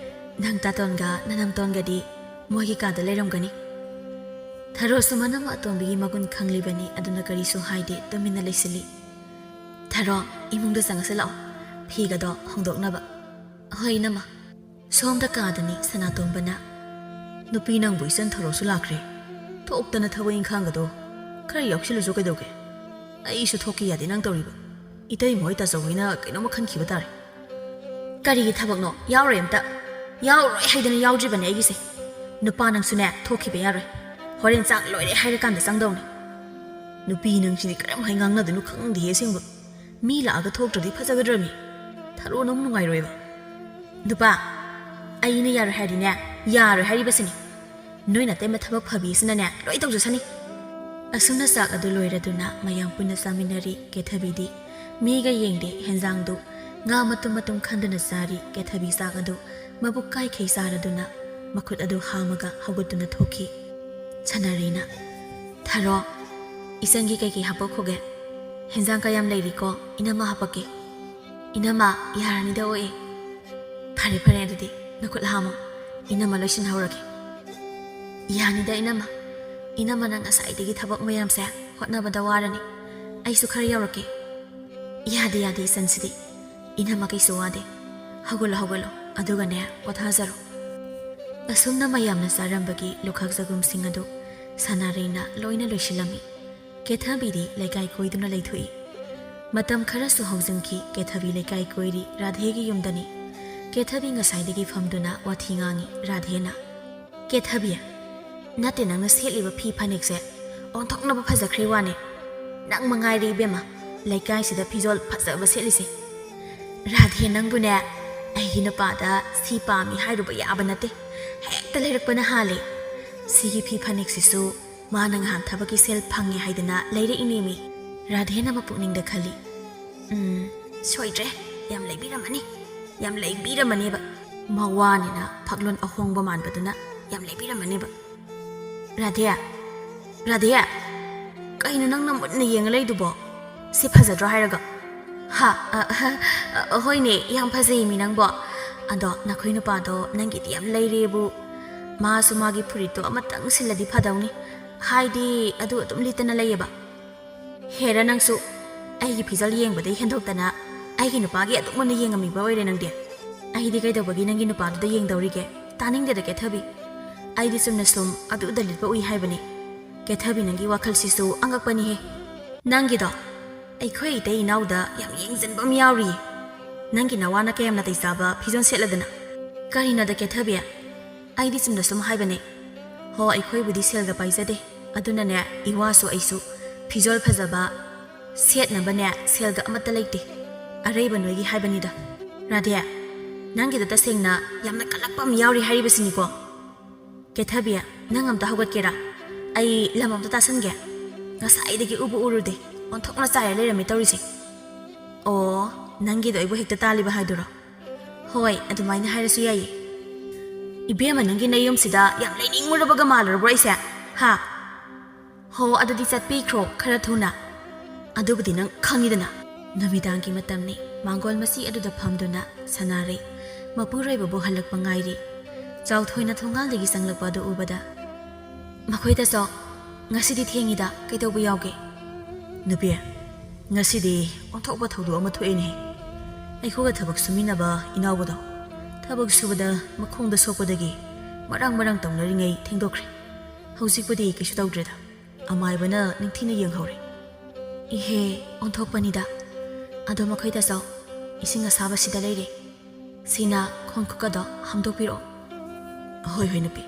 ꯅꯪ ꯇꯥꯇꯣꯟꯒ ꯅꯅꯝꯇꯣꯟꯒꯗꯤ ꯃꯣꯏꯒꯤ ꯀꯥꯗ ꯂꯩꯔꯝꯒꯅꯤ꯫" ꯊꯔꯣꯁꯨ ꯃꯅꯝ ꯑꯇꯣꯝꯕꯤꯒꯤ ꯃꯒꯨꯟ ꯈꯪꯂꯤꯕꯅꯤ, ꯑꯗꯨꯅ ꯀꯔꯤꯁꯨ ꯍꯥꯏꯗꯦ, ꯇꯨꯃꯤꯟꯅ ꯂꯩꯁꯤꯜꯂꯤ꯫ "ꯊꯔꯣ, ꯏꯃꯨꯡꯗ ꯆꯪꯉꯁꯤ ꯂꯥꯛꯑꯣ, ꯐꯤꯒꯗꯣ ꯍꯣꯡꯗꯣꯛꯅꯕ꯫" "ꯍꯣꯏ, ꯏꯅꯝꯃ꯫" ꯁꯣꯝꯗ ꯀꯥꯗꯅꯤ ꯁꯅꯥꯇꯣꯝꯕꯅ꯫ "ꯅꯨꯄꯤ ꯅꯪꯕꯨ ꯏꯆꯟ ꯊꯔꯣꯁꯨ ꯂꯥꯛꯈ꯭ꯔꯦ꯫ ꯊꯣꯛꯇꯅ ꯊꯕꯛ ꯏꯪꯈꯥꯡꯒꯗꯣ ꯈꯔ ꯌꯥꯎꯁꯤꯜꯂꯨꯁꯨ ꯀꯩꯗꯧꯒꯦ? ꯑꯩꯁꯨ ꯊꯣꯛꯀꯦ ꯌꯥꯗꯦ ꯅꯪ ꯇꯧꯔꯤꯕ꯫ ꯏꯇꯩꯃ ꯍꯣꯏ ꯇꯥꯆꯧ ꯍꯣꯏꯅ ꯀꯩꯅꯣꯝꯃ ꯈꯟꯈꯤꯕ ꯇꯥꯔꯦ꯫" "ꯀꯔꯤꯒꯤ ꯊꯕꯛꯅꯣ? ꯌꯥꯎꯔꯣꯏ ꯑꯝꯇ꯫ ꯌꯥꯎꯔꯣꯏ ꯍꯥꯏꯗꯅ ꯌꯥꯎꯗ꯭ꯔꯤꯕꯅꯦ ꯑꯩꯒꯤꯁꯦ꯫ ꯅꯨꯄꯥ ꯅꯪꯁꯨꯅꯦ, ꯊꯣꯛꯈꯤꯕ ꯌꯥꯔꯣꯏ꯫ ꯍꯣꯔꯦꯟ ꯆꯥꯛ ꯂꯣꯏꯔꯦ ꯍꯥꯏꯔꯀꯥꯟꯗ ꯆꯪꯗꯧꯅꯦ꯫" "ꯅꯨꯄꯤ ꯅꯪꯁꯤꯗꯤ ꯀꯔꯝ ꯍꯥꯏ ꯉꯥꯡꯅꯗꯣꯏꯅꯣ ꯈꯪꯗꯦꯍꯦ ꯑꯁꯦꯡꯕ꯫ ꯃꯤ ꯂꯥꯛꯑꯒ ꯊꯣꯛꯇ꯭ꯔꯗꯤ ꯐꯖꯒꯗ꯭ꯔꯃꯤ꯫ ꯊꯔꯣ ꯅꯪ ꯅꯨꯡꯉꯥꯏꯔꯣꯏꯕ꯫" "ꯅꯨꯄꯥ, ꯑꯩꯅ ꯌꯥꯔꯣꯏ ꯍꯥꯏꯔꯗꯤꯅꯦ, ꯌꯥꯔꯣꯏ ꯍꯥꯏꯔꯤꯕꯁꯤꯅꯤ꯫ ꯅꯣꯏ ꯅꯇꯩꯃ ꯊꯕꯛ ꯐꯕꯤꯁꯤꯅꯅꯦ ꯂꯣꯏ ꯇꯧꯖꯁꯅꯤ꯫" ꯑꯁꯨꯝꯅ ꯆꯥꯛ ꯑꯗꯨ ꯂꯣꯏꯔꯗꯨꯅ ꯃꯌꯥꯝ ꯄꯨꯟꯅ ꯆꯥꯃꯤꯟꯅꯔꯤ꯫ ꯀꯦꯊꯕꯤꯗꯤ ꯃꯤꯒ ꯌꯦꯡꯗꯦ, ꯍꯦꯟꯖꯥꯡꯗꯨ ꯉꯥ ꯃꯇꯨꯝ ꯃꯇꯨꯝ ꯈꯟꯗꯨꯅ ꯆꯥꯔꯤ꯫ ꯀꯦꯊꯕꯤ ꯆꯥꯛ ꯑꯗꯨ ꯃꯕꯨꯛ ꯀꯥꯏꯈꯩ ꯆꯥꯔꯗꯨꯅ ꯃꯈꯨꯠ ꯑꯗꯨ ꯍꯥꯝꯃꯒ ꯍꯧꯒꯠꯇꯨꯅ ꯊꯣꯛꯈꯤ꯫ ꯁꯅꯥꯔꯩꯅ, "ꯊꯔꯣ, ꯏꯆꯟꯒꯤ ꯀꯩꯀꯩ ꯍꯥꯄꯛꯈꯣꯒꯦ? ꯍꯦꯟꯖꯥꯡ ꯀꯌꯥꯝ ꯂꯩꯔꯤꯀꯣ? ꯏꯅꯝꯃ ꯍꯥꯄꯛꯀꯦ꯫" "ꯏꯅꯝꯃ, ꯌꯥꯔꯅꯤꯗ ꯑꯣꯛꯑꯦ꯫" "ꯐꯔꯦ ꯐꯔꯦ, ꯑꯗꯨꯗꯤ ꯅꯈꯨꯠ ꯍꯥꯝꯃꯣ꯫ ꯏꯅꯝꯃ ꯂꯣꯏꯁꯤꯟꯍꯧꯔꯒꯦ꯫" "ꯌꯥꯅꯤꯗ ꯏꯅꯝꯃ꯫ ꯏꯅꯝꯃꯅ ꯉꯁꯥꯏꯗꯒꯤ ꯊꯕꯛ ꯃꯌꯥꯝꯁꯦ ꯍꯣꯠꯅꯕꯗ ꯋꯥꯔꯅꯤ꯫ ꯑꯩꯁꯨ ꯈꯔ ꯌꯥꯎꯔꯛꯀꯦ꯫" "ꯌꯥꯗꯦ ꯌꯥꯗꯦ, ꯏꯆꯟꯁꯤꯗꯤ꯫ ꯏꯅꯝꯃ ꯀꯩꯁꯨ ꯋꯥꯗꯦ꯫ ꯍꯧꯒꯠꯂꯣ ꯍꯧꯒꯠꯂꯣ, ꯑꯗꯨꯒꯅꯦ ꯄꯣꯊꯥꯖꯔꯣ꯫" ꯑꯁꯨꯝꯅ ꯃꯌꯥꯝꯅ ꯆꯥꯔꯝꯕꯒꯤ ꯂꯨꯈꯥꯛ ꯆꯒꯨꯝꯁꯤꯡ ꯑꯗꯨ ꯁꯅꯥꯔꯩꯅ ꯂꯣꯏꯅ ꯂꯣꯏꯁꯤꯜꯂꯝꯃꯤ꯫ ꯀꯦꯊꯕꯤꯗꯤ ꯂꯩꯀꯥꯏ ꯀꯣꯏꯗꯨꯅ ꯂꯩꯊꯣꯛꯏ꯫ ꯃꯇꯝ ꯈꯔꯁꯨ ꯍꯧꯖꯤꯟꯈꯤ꯫ ꯀꯦꯊꯕꯤ ꯂꯩꯀꯥꯏ ꯀꯣꯏꯔꯤ꯫ ꯔꯥꯙꯦꯒꯤ ꯌꯨꯝꯗꯅꯤ꯫ ꯀꯦꯊꯕꯤ ꯉꯁꯥꯏꯗꯒꯤ ꯐꯝꯗꯨꯅ ꯋꯥꯊꯤ ꯉꯥꯡꯉꯤ ꯔꯥꯙꯦꯅ꯫ "ꯀꯦꯊꯕꯤ, ꯅꯠꯇꯦ, ꯅꯪꯅ ꯁꯦꯠꯂꯤꯕ ꯐꯤ ꯐꯅꯦꯛꯁꯦ ꯑꯣꯟꯊꯣꯛꯅꯕ ꯐꯖꯈ꯭ꯔꯦ ꯋꯥꯅꯦ꯫ ꯅꯪ ꯃꯉꯥꯏꯔꯦ ꯏꯕꯦꯝꯃ, ꯂꯩꯀꯥꯏꯁꯤꯗ ꯐꯤꯖꯣꯜ ꯐꯖꯕ ꯁꯦꯠꯂꯤꯁꯦ꯫ ꯔꯥꯙꯦ, ꯅꯪꯕꯨꯅꯦ, ꯑꯩꯒꯤ ꯅꯨꯄꯥꯗ ꯁꯤ ꯄꯥꯝꯃꯤ ꯍꯥꯏꯔꯨꯕ ꯌꯥꯕ ꯅꯠꯇꯦ, ꯍꯦꯛꯇ ꯂꯩꯔꯛꯄꯅ ꯍꯥꯜꯂꯦ꯫ ꯁꯤꯒꯤ ꯐꯤ ꯐꯅꯦꯛꯁꯤꯁꯨ ꯃꯥꯅ ꯉꯍꯥꯟ ꯊꯕꯛꯀꯤ ꯁꯦꯜ ꯐꯪꯉꯦ ꯍꯥꯏꯗꯅ ꯂꯩꯔꯛꯏꯅꯦꯃꯤ꯫" ꯔꯥꯙꯦꯅ ꯃꯄꯨꯛꯅꯤꯡꯗ ꯈꯜꯂꯤ, "ꯎꯝ, ꯁꯣꯏꯗ꯭ꯔꯦ, ꯌꯥꯝ ꯂꯩꯕꯤꯔꯝꯃꯅꯤ, ꯌꯥꯝ ꯂꯩꯕꯤꯔꯝꯃꯅꯦꯕ꯫ ꯃꯋꯥꯅꯤꯅ ꯐꯛꯂꯣꯟ ꯑꯍꯣꯡꯕ ꯃꯥꯟꯕꯗꯨꯅ ꯌꯥꯝ ꯂꯩꯕꯤꯔꯝꯃꯅꯦꯕ꯫" "ꯔꯥꯙꯦ, ꯔꯥꯙꯦ, ꯀꯩꯅꯣ ꯅꯪꯅ ꯃꯨꯟꯅ ꯌꯦꯡꯉ ꯂꯩꯗꯨꯕꯣ? ꯁꯤ ꯐꯖꯗ꯭ꯔꯣ ꯍꯥꯏꯔꯒ?" "ꯍꯥ? ꯑ, ꯑ, ꯑ, ꯍꯣꯏꯅꯦ, ꯌꯥꯝ ꯐꯖꯩ ꯃꯤ ꯅꯪꯕꯣ꯫ ꯑꯗꯣ ꯅꯈꯣꯏ ꯅꯨꯄꯥꯗꯣ ꯅꯪꯒꯤꯗꯤ ꯌꯥꯝ ꯂꯩꯔꯦꯕꯨ꯫ ꯃꯥꯁꯨ ꯃꯥꯒꯤ ꯐꯨꯔꯤꯠꯇꯣ ꯑꯃꯇꯪ ꯁꯤꯜꯂꯗꯤ ꯐꯗꯧꯅꯤ꯫ ꯍꯥꯏꯗꯤ ꯑꯗꯨ ꯑꯗꯨꯝ ꯂꯤꯠꯇꯅ ꯂꯩꯌꯦꯕ꯫ ꯍꯦꯔꯥ ꯅꯪꯁꯨ, ꯑꯩꯒꯤ ꯐꯤꯖꯣꯜ ꯌꯦꯡꯕꯗꯩ ꯍꯦꯟꯗꯣꯛꯇꯅ ꯑꯩꯒꯤ ꯅꯨꯄꯥꯒꯤ ꯑꯗꯨꯝ ꯃꯨꯟꯅ ꯌꯦꯡꯉꯝꯃꯤꯕ ꯑꯣꯏꯔꯦ ꯅꯪꯗꯤ꯫ ꯑꯩꯗꯤ ꯀꯩꯗꯧꯕꯒꯤ ꯅꯪꯒꯤ ꯅꯨꯄꯥꯗꯨꯗ ꯌꯦꯡꯗꯧꯔꯤꯒꯦ? ꯇꯥꯅꯤꯡꯗꯦꯗ ꯀꯦꯊꯕꯤ꯫ ꯑꯩꯗꯤ ꯆꯨꯝꯅ ꯁꯨꯝ ꯑꯗꯨꯗ ꯂꯤꯠꯄ ꯎꯏ ꯍꯥꯏꯕꯅꯤ꯫ ꯀꯦꯊꯕꯤ, ꯅꯪꯒꯤ ꯋꯥꯈꯜꯁꯤꯁꯨ ꯑꯉꯛꯄꯅꯤꯍꯦ꯫ ꯅꯪꯒꯤꯗꯣ ꯑꯩꯈꯣꯏ ꯏꯇꯩ ꯏꯅꯥꯎꯗ ꯌꯥꯝ ꯌꯦꯡꯁꯤꯟꯕ ꯑꯃ ꯌꯥꯎꯔꯤꯌꯦ꯫ ꯅꯪꯒꯤ ꯅꯋꯥꯅ ꯀꯌꯥꯝ ꯅꯥꯇꯩ ꯆꯥꯕ ꯐꯤꯖꯣꯜ ꯁꯦꯠꯂꯗꯅ?" "ꯀꯔꯤꯅꯣꯗ ꯀꯦꯊꯕꯤ? ꯑꯩꯗꯤ ꯆꯨꯝꯅ ꯁꯨꯝ ꯍꯥꯏꯕꯅꯦ꯫ ꯍꯣ, ꯑꯩꯈꯣꯏꯕꯨꯗꯤ ꯁꯦꯜꯒ ꯄꯥꯏꯖꯗꯦ꯫ ꯑꯗꯨꯅꯅꯦ, ꯏꯋꯥꯁꯨ ꯑꯩꯁꯨ ꯐꯤꯖꯣꯜ ꯐꯖꯕ ꯁꯦꯠꯅꯕꯅꯦ ꯁꯦꯜꯒ ꯑꯃꯠꯇ ꯂꯩꯇꯦ꯫ ꯑꯔꯩꯕ ꯅꯣꯏꯒꯤ ꯍꯥꯏꯕꯅꯤꯗ꯫" "ꯔꯥꯙꯦ, ꯅꯪꯒꯤꯗ ꯇꯁꯦꯡꯅ ꯌꯥꯝꯅ ꯀꯜꯂꯛꯄ ꯑꯃ ꯌꯥꯎꯔꯤ ꯍꯥꯏꯔꯤꯕꯁꯤꯅꯤꯀꯣ?" "ꯀꯦꯊꯕꯤ, ꯅꯪ ꯑꯝꯇ ꯍꯧꯒꯠꯀꯦꯔꯥ? ꯑꯩ ꯂꯝ ꯑꯝꯇ ꯇꯥꯁꯟꯒꯦ꯫ ꯉꯁꯥꯏꯗꯒꯤ ꯎꯕꯨ ꯎꯔꯨꯗꯦ꯫ ꯑꯣꯟꯊꯣꯛꯅ ꯆꯥꯏꯔ ꯂꯩꯔꯝꯃꯦ ꯇꯧꯔꯤꯁꯦ꯫" "ꯑꯣ, ꯅꯪꯒꯤꯗꯣ ꯑꯩꯕꯨ ꯍꯦꯛꯇ ꯇꯥꯜꯂꯤꯕ ꯍꯥꯏꯗꯨꯔꯣ?" "ꯍꯣꯏ, ꯑꯗꯨꯃꯥꯏꯅ ꯍꯥꯏꯔꯁꯨ ꯌꯥꯏꯌꯦ꯫" "ꯏꯕꯦꯝꯃ, ꯅꯪꯒꯤ ꯅꯌꯨꯝꯁꯤꯗ ꯌꯥꯝ ꯂꯩꯅꯤꯡꯉꯨꯔꯕꯒ ꯃꯥꯜꯂꯨꯔꯕ꯭ꯔꯣ ꯑꯩꯁꯦ? ꯍꯥ?" "ꯍꯣ, ꯑꯗꯨꯗꯤ ꯆꯠꯄꯤꯈ꯭ꯔꯣ ꯈꯔ ꯊꯨꯅ꯫ ꯑꯗꯨꯕꯨꯗꯤ ꯅꯪ ꯈꯪꯉꯤꯗꯅ꯫" ꯅꯨꯃꯤꯗꯥꯡꯒꯤ ꯃꯇꯝꯅꯤ꯫ ꯃꯥꯡꯒꯣꯜ ꯃꯆꯤ ꯑꯗꯨꯗ ꯐꯝꯗꯨꯅ ꯁꯅꯥꯔꯩ ꯃꯄꯨꯔꯣꯏꯕꯕꯨ ꯍꯜꯂꯛꯄ ꯉꯥꯏꯔꯤ꯫ ꯆꯥꯎꯊꯣꯏꯅ ꯊꯣꯡꯒꯥꯜꯗꯒꯤ ꯆꯪꯂꯛꯄ ꯑꯗꯨ ꯎꯕꯗ, "ꯃꯈꯣꯏꯗꯁꯨ ꯉꯁꯤꯗꯤ ꯊꯦꯡꯉꯤꯗ, ꯀꯩꯗꯧꯕ ꯌꯥꯎꯒꯦ?" "ꯅꯨꯄꯤ, ꯉꯁꯤꯗꯤ ꯑꯣꯟꯊꯣꯛꯄ ꯊꯧꯗꯣꯛ ꯑꯃ ꯊꯣꯛꯑꯦꯅꯦ꯫ ꯑꯩꯈꯣꯏꯒ ꯊꯕꯛ ꯁꯨꯃꯤꯟꯅꯕ ꯏꯅꯥꯎꯕꯗꯣ ꯊꯕꯛ ꯁꯨꯕꯗ ꯃꯈꯣꯡꯗ ꯁꯣꯛꯄꯗꯒꯤ ꯃꯔꯥꯡ ꯃꯔꯥꯡ ꯇꯧꯅꯔꯤꯉꯩ ꯊꯦꯡꯗꯣꯛꯈ꯭ꯔꯦ꯫ ꯍꯧꯖꯤꯛꯄꯨꯗꯤ ꯀꯩꯁꯨ ꯇꯧꯗ꯭ꯔꯦꯗ꯫ ꯑꯃꯥꯏꯕꯅ ꯅꯤꯡꯊꯤꯅ ꯌꯦꯡꯍꯧꯔꯦ꯫" "ꯏꯍꯦ, ꯑꯣꯟꯊꯣꯛꯄꯅꯤꯗ꯫ ꯑꯗꯣ ꯃꯈꯣꯏꯗꯁꯨ ꯏꯁꯤꯡ ꯑꯁꯥꯕꯁꯤꯗ ꯂꯩꯔꯦ꯫ ꯁꯤꯅ ꯈꯣꯡ ꯈꯨꯠꯀꯗꯣ ꯍꯥꯝꯗꯣꯛꯄꯤꯔꯛꯑꯣ꯫ ꯍꯣꯏ ꯍꯣꯏ ꯅꯨꯄꯤ,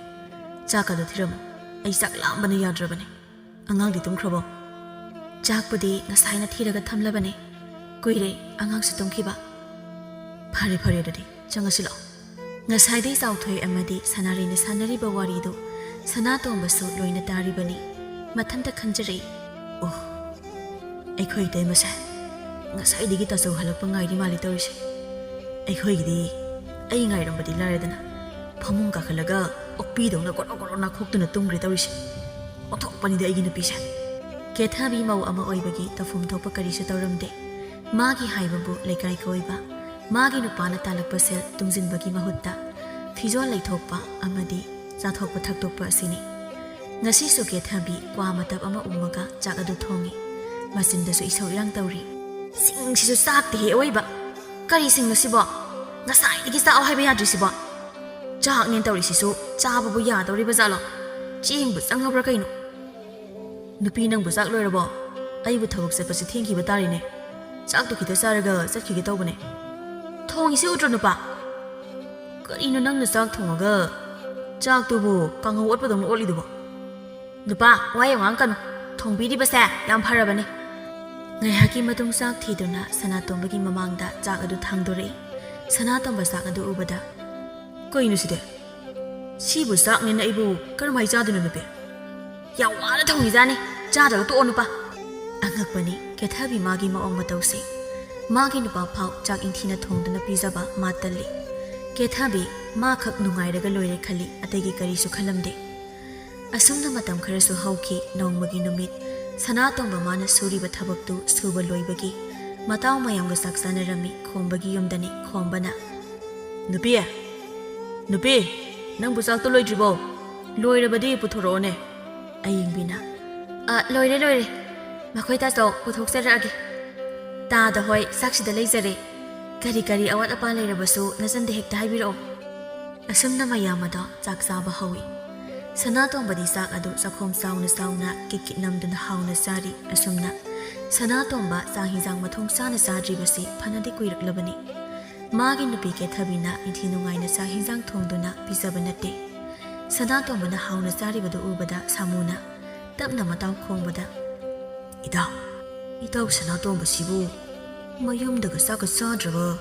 ꯆꯥꯛꯀꯗꯣ ꯊꯤꯔꯝꯃꯣ꯫ ꯑꯩ ꯆꯥꯛ ꯂꯥꯝꯕꯅ ꯌꯥꯗ꯭ꯔꯕꯅꯦ꯫ ꯑꯉꯥꯡꯗꯤ ꯇꯨꯝꯈ꯭ꯔꯕꯣ? ꯆꯥꯛꯄꯨꯗꯤ ꯉꯁꯥꯏꯅ ꯊꯤꯔꯒ ꯊꯝꯂꯕꯅꯦ꯫ ꯀꯨꯏꯔꯦ ꯑꯉꯥꯡꯁꯨ ꯇꯨꯝꯈꯤꯕ꯫ ꯐꯔꯦ ꯐꯔꯦ, ꯑꯗꯨꯗꯤ ꯆꯪꯉꯁꯤ ꯂꯥꯛꯑꯣ꯫ ꯉꯁꯥꯏꯗꯩ ꯆꯥꯎꯊꯣꯏ ꯑꯃꯗꯤ ꯁꯅꯥꯔꯩꯅ ꯁꯥꯟꯅꯔꯤꯕ ꯋꯥꯔꯤꯗꯨ ꯁꯅꯥꯇꯣꯝꯕꯁꯨ ꯂꯣꯏꯅ ꯇꯥꯔꯤꯕꯅꯤ꯫ ꯃꯊꯟꯇ ꯈꯟꯖꯔꯛꯏ, ꯑꯣ, ꯑꯩꯈꯣꯏ ꯏꯇꯩꯃꯁꯦ ꯉꯁꯥꯏꯗꯒꯤ ꯇꯥꯆꯧ ꯍꯜꯂꯛꯄ ꯉꯥꯏꯔꯤ ꯃꯥꯜꯂꯤ ꯇꯧꯔꯤꯁꯦ꯫ ꯑꯩꯈꯣꯏꯒꯤꯗꯤ ꯑꯩ ꯉꯥꯏꯔꯝꯕꯗꯤ ꯂꯥꯏꯔꯗꯅ, ꯐꯃꯨꯡ ꯀꯥꯈꯠꯂꯒ ꯑꯣꯛꯄꯤꯗꯧꯅ ꯒꯣꯔꯣ ꯒꯣꯔꯣ ꯅꯥꯈꯣꯛꯇꯨꯅ ꯇꯨꯝꯈ꯭ꯔꯦ ꯇꯧꯔꯤꯁꯦ꯫ ꯑꯣꯟꯊꯣꯛꯄꯅꯤꯗ ꯑꯩꯒꯤ ꯅꯨꯄꯤꯁꯦ꯫ ꯀꯦꯊꯕꯤ ꯃꯧ ꯑꯃ ꯑꯣꯏꯕꯒꯤ ꯇꯧꯐꯝ ꯊꯣꯛꯄ ꯀꯔꯤꯁꯨ ꯇꯧꯔꯝꯗꯦ꯫ ꯃꯥꯒꯤ ꯍꯥꯏꯕꯕꯨ ꯂꯩꯀꯥꯏ ꯀꯣꯏꯕ, ꯃꯥꯒꯤ ꯅꯨꯄꯥꯅ ꯇꯥꯜꯂꯛꯄ ꯁꯦꯜ ꯇꯨꯡꯁꯤꯟꯕꯒꯤ ꯃꯍꯨꯠꯇ ꯐꯤꯖꯣꯜ ꯂꯩꯊꯣꯛꯄ ꯑꯃꯗꯤ ꯆꯥꯊꯣꯛꯄ ꯊꯛꯇꯣꯛꯄ ꯑꯁꯤꯅꯤ꯫ ꯉꯁꯤꯁꯨ ꯀꯦꯊꯕꯤ ꯀ꯭ꯋꯥ ꯃꯇꯞ ꯑꯃ ꯎꯝꯃꯒ ꯆꯥꯛ ꯑꯗꯨ ꯊꯣꯡꯉꯤ꯫ ꯃꯆꯤꯟꯗꯁꯨ ꯏꯁꯧ ꯏꯔꯥꯡ ꯇꯧꯔꯤ꯫ ꯁꯤꯡꯁꯤꯁꯨ ꯆꯥꯛꯇꯦꯍꯦ ꯑꯋꯣꯏꯕ꯫ ꯀꯔꯤ ꯁꯤꯡꯅꯣ ꯁꯤꯕꯣ? ꯉꯁꯥꯏꯗꯒꯤ ꯆꯥꯛꯑꯣ ꯍꯥꯏꯕ ꯌꯥꯗ꯭ꯔꯤꯁꯤꯕꯣ? ꯆꯥꯛꯅꯦꯅ ꯇꯧꯔꯤꯁꯤꯁꯨ ꯆꯥꯕꯕꯨ ꯌꯥꯗꯧꯔꯤꯕ ꯖꯥꯠꯂꯣ? ꯆꯦꯡꯕꯨ ꯆꯪꯉꯕ꯭ꯔꯥ ꯀꯩꯅꯣ? ꯅꯨꯄꯤ, ꯅꯪꯕꯨ ꯆꯥꯛ ꯂꯣꯏꯔꯕꯣ? ꯑꯩꯕꯨ ꯊꯕꯛ ꯆꯠꯄꯁꯦ ꯊꯦꯡꯈꯤꯕ ꯇꯥꯔꯦꯅꯦ꯫ ꯆꯥꯛꯇꯨ ꯈꯤꯇ ꯆꯥꯔꯒ ꯆꯠꯈꯤꯒꯦ ꯇꯧꯕꯅꯦ꯫ ꯊꯣꯡꯉꯤꯁꯤ ꯎꯗ꯭ꯔꯣ ꯅꯨꯄꯥ? ꯀꯔꯤꯅꯣ ꯅꯪꯅ ꯆꯥꯛ ꯊꯣꯡꯉꯒ ꯆꯥꯛꯇꯨꯕꯨ ꯀꯥꯡꯉꯧ ꯑꯣꯠꯄꯗꯧꯅ ꯑꯣꯠꯂꯤꯗꯨꯕꯣ? ꯅꯨꯄꯥ, ꯋꯥ ꯌꯥꯝ ꯉꯥꯡꯉꯛꯀꯅꯨ꯫ ꯊꯣꯡꯕꯤꯔꯤꯕꯁꯦ ꯌꯥꯝ ꯐꯔꯕꯅꯤ꯫ ꯉꯥꯏꯍꯥꯛꯀꯤ ꯃꯇꯨꯡ ꯆꯥꯛ ꯊꯤꯗꯨꯅ ꯁꯅꯥꯇꯣꯝꯕꯒꯤ ꯃꯃꯥꯡꯗ ꯆꯥꯛ ꯑꯗꯨ ꯊꯥꯡꯗꯣꯔꯛꯏ꯫ ꯁꯅꯥꯇꯣꯝꯕ ꯆꯥꯛ ꯑꯗꯨ ꯎꯕꯗ, ꯀꯩꯅꯣ ꯁꯤꯗꯤ? ꯁꯤꯕꯨ ꯆꯥꯛꯅꯦꯅ ꯑꯩꯕꯨ ꯀꯔꯝꯍꯥꯏ ꯆꯥꯗꯣꯏꯅꯣ ꯅꯨꯄꯤ? ꯌꯥꯝ ꯋꯥꯅ ꯊꯣꯡꯉꯤꯖꯥꯠꯅꯤ, ꯆꯥꯗ꯭ꯔꯒ ꯇꯣꯛꯑꯣ ꯅꯨꯄꯥ꯫ ꯑꯉꯛꯄꯅꯤ ꯀꯦꯊꯕꯤ ꯃꯥꯒꯤ ꯃꯑꯣꯡ ꯃꯇꯧꯁꯦ꯫ ꯃꯥꯒꯤ ꯅꯨꯄꯥ ꯐꯥꯎ ꯆꯥꯛ ꯏꯟꯊꯤꯅ ꯊꯣꯡꯗꯨꯅ ꯄꯤꯖꯕ ꯃꯥ ꯇꯜꯂꯤ꯫ ꯀꯦꯊꯕꯤ ꯃꯥ ꯈꯛ ꯅꯨꯡꯉꯥꯏꯔꯒ ꯂꯣꯏꯔꯦ ꯈꯜꯂꯤ, ꯑꯇꯩꯒꯤ ꯀꯔꯤꯁꯨ ꯈꯜꯂꯝꯗꯦ꯫ ꯑꯁꯨꯝꯅ ꯃꯇꯝ ꯈꯔꯁꯨ ꯍꯧꯈꯤ꯫ ꯅꯣꯡꯃꯒꯤ ꯅꯨꯃꯤꯠ ꯁꯅꯥꯇꯣꯝꯕ ꯃꯥꯅ ꯁꯨꯔꯤꯕ ꯊꯕꯛꯇꯨ ꯁꯨꯕ ꯂꯣꯏꯕꯒꯤ ꯃꯇꯥꯎ ꯃꯌꯥꯝꯒ ꯆꯥꯛ ꯆꯥꯅꯔꯝꯃꯤ꯫ ꯈꯣꯝꯕꯒꯤ ꯌꯨꯝꯗꯅꯤ꯫ ꯈꯣꯝꯕꯅ, ꯅꯨꯄꯤ, ꯅꯨꯄꯤ, ꯅꯪꯕꯨ ꯆꯥꯛꯇꯣ ꯂꯣꯏꯗ꯭ꯔꯤꯕꯣ? ꯂꯣꯏꯔꯕꯗꯤ ꯄꯨꯊꯣꯔꯛꯑꯣꯅꯦ꯫ ꯑꯌꯤꯡꯕꯤꯅ, ꯑ, ꯂꯣꯏꯔꯦ, ꯂꯣꯏꯔꯦ꯫ ꯃꯈꯣꯏ ꯇꯥꯆꯧ ꯄꯨꯊꯣꯛꯆꯔꯛꯑꯒꯦ꯫ ꯇꯥꯗ ꯍꯣꯏ, ꯆꯥꯛꯁꯤꯗ ꯂꯩꯖꯔꯦ꯫ ꯀꯔꯤ ꯀꯔꯤ ꯑꯋꯥꯠ ꯑꯄꯥ ꯂꯩꯔꯕꯁꯨ ꯅꯆꯟꯗ ꯍꯦꯛꯇ ꯍꯥꯏꯕꯤꯔꯛꯑꯣ꯫ ꯑꯁꯨꯝꯅ ꯃꯌꯥꯝ ꯑꯗꯣ ꯆꯥꯛ ꯆꯥꯕ ꯍꯧꯏ꯫ ꯁꯅꯥꯇꯣꯝꯕꯗꯤ ꯆꯥꯛ ꯑꯗꯨ ꯆꯥꯛꯈꯣꯝ ꯆꯥꯎꯅ ꯆꯥꯎꯅ ꯀꯤꯠ ꯀꯤꯠ ꯅꯝꯗꯨꯅ ꯍꯥꯎꯅ ꯆꯥꯔꯤ꯫ ꯑꯁꯨꯝꯅ ꯁꯅꯥꯇꯣꯝꯕ ꯆꯥꯛ ꯍꯤꯟꯖꯥꯡ ꯃꯊꯣꯡ ꯆꯥꯅ ꯆꯥꯗ꯭ꯔꯤꯕꯁꯤ ꯐꯅꯗꯤ ꯀꯨꯏꯔꯛꯂꯕꯅꯤ꯫ ꯃꯥꯒꯤ ꯅꯨꯄꯤ ꯀꯦꯊꯕꯤꯅ ꯅꯤꯡꯊꯤ ꯅꯨꯡꯉꯥꯏꯅ ꯆꯥꯛ ꯍꯤꯟꯖꯥꯡ ꯊꯣꯡꯗꯨꯅ ꯄꯤꯖꯕ ꯅꯠꯇꯦ꯫ ꯁꯅꯥꯇꯣꯝꯕꯅ ꯍꯥꯎꯅ ꯆꯥꯔꯤꯕꯗꯨ ꯎꯕꯗ ꯁꯥꯃꯨꯅ ꯇꯞꯅ ꯃꯇꯥꯎ ꯈꯣꯡꯕꯗ, "ꯏꯇꯥꯎ, ꯏꯇꯥꯎ ꯁꯅꯥꯇꯣꯝꯕꯁꯤꯕꯨ ꯃꯌꯨꯝꯗꯒ ꯆꯥꯛꯀ ꯆꯥꯗ꯭ꯔꯕ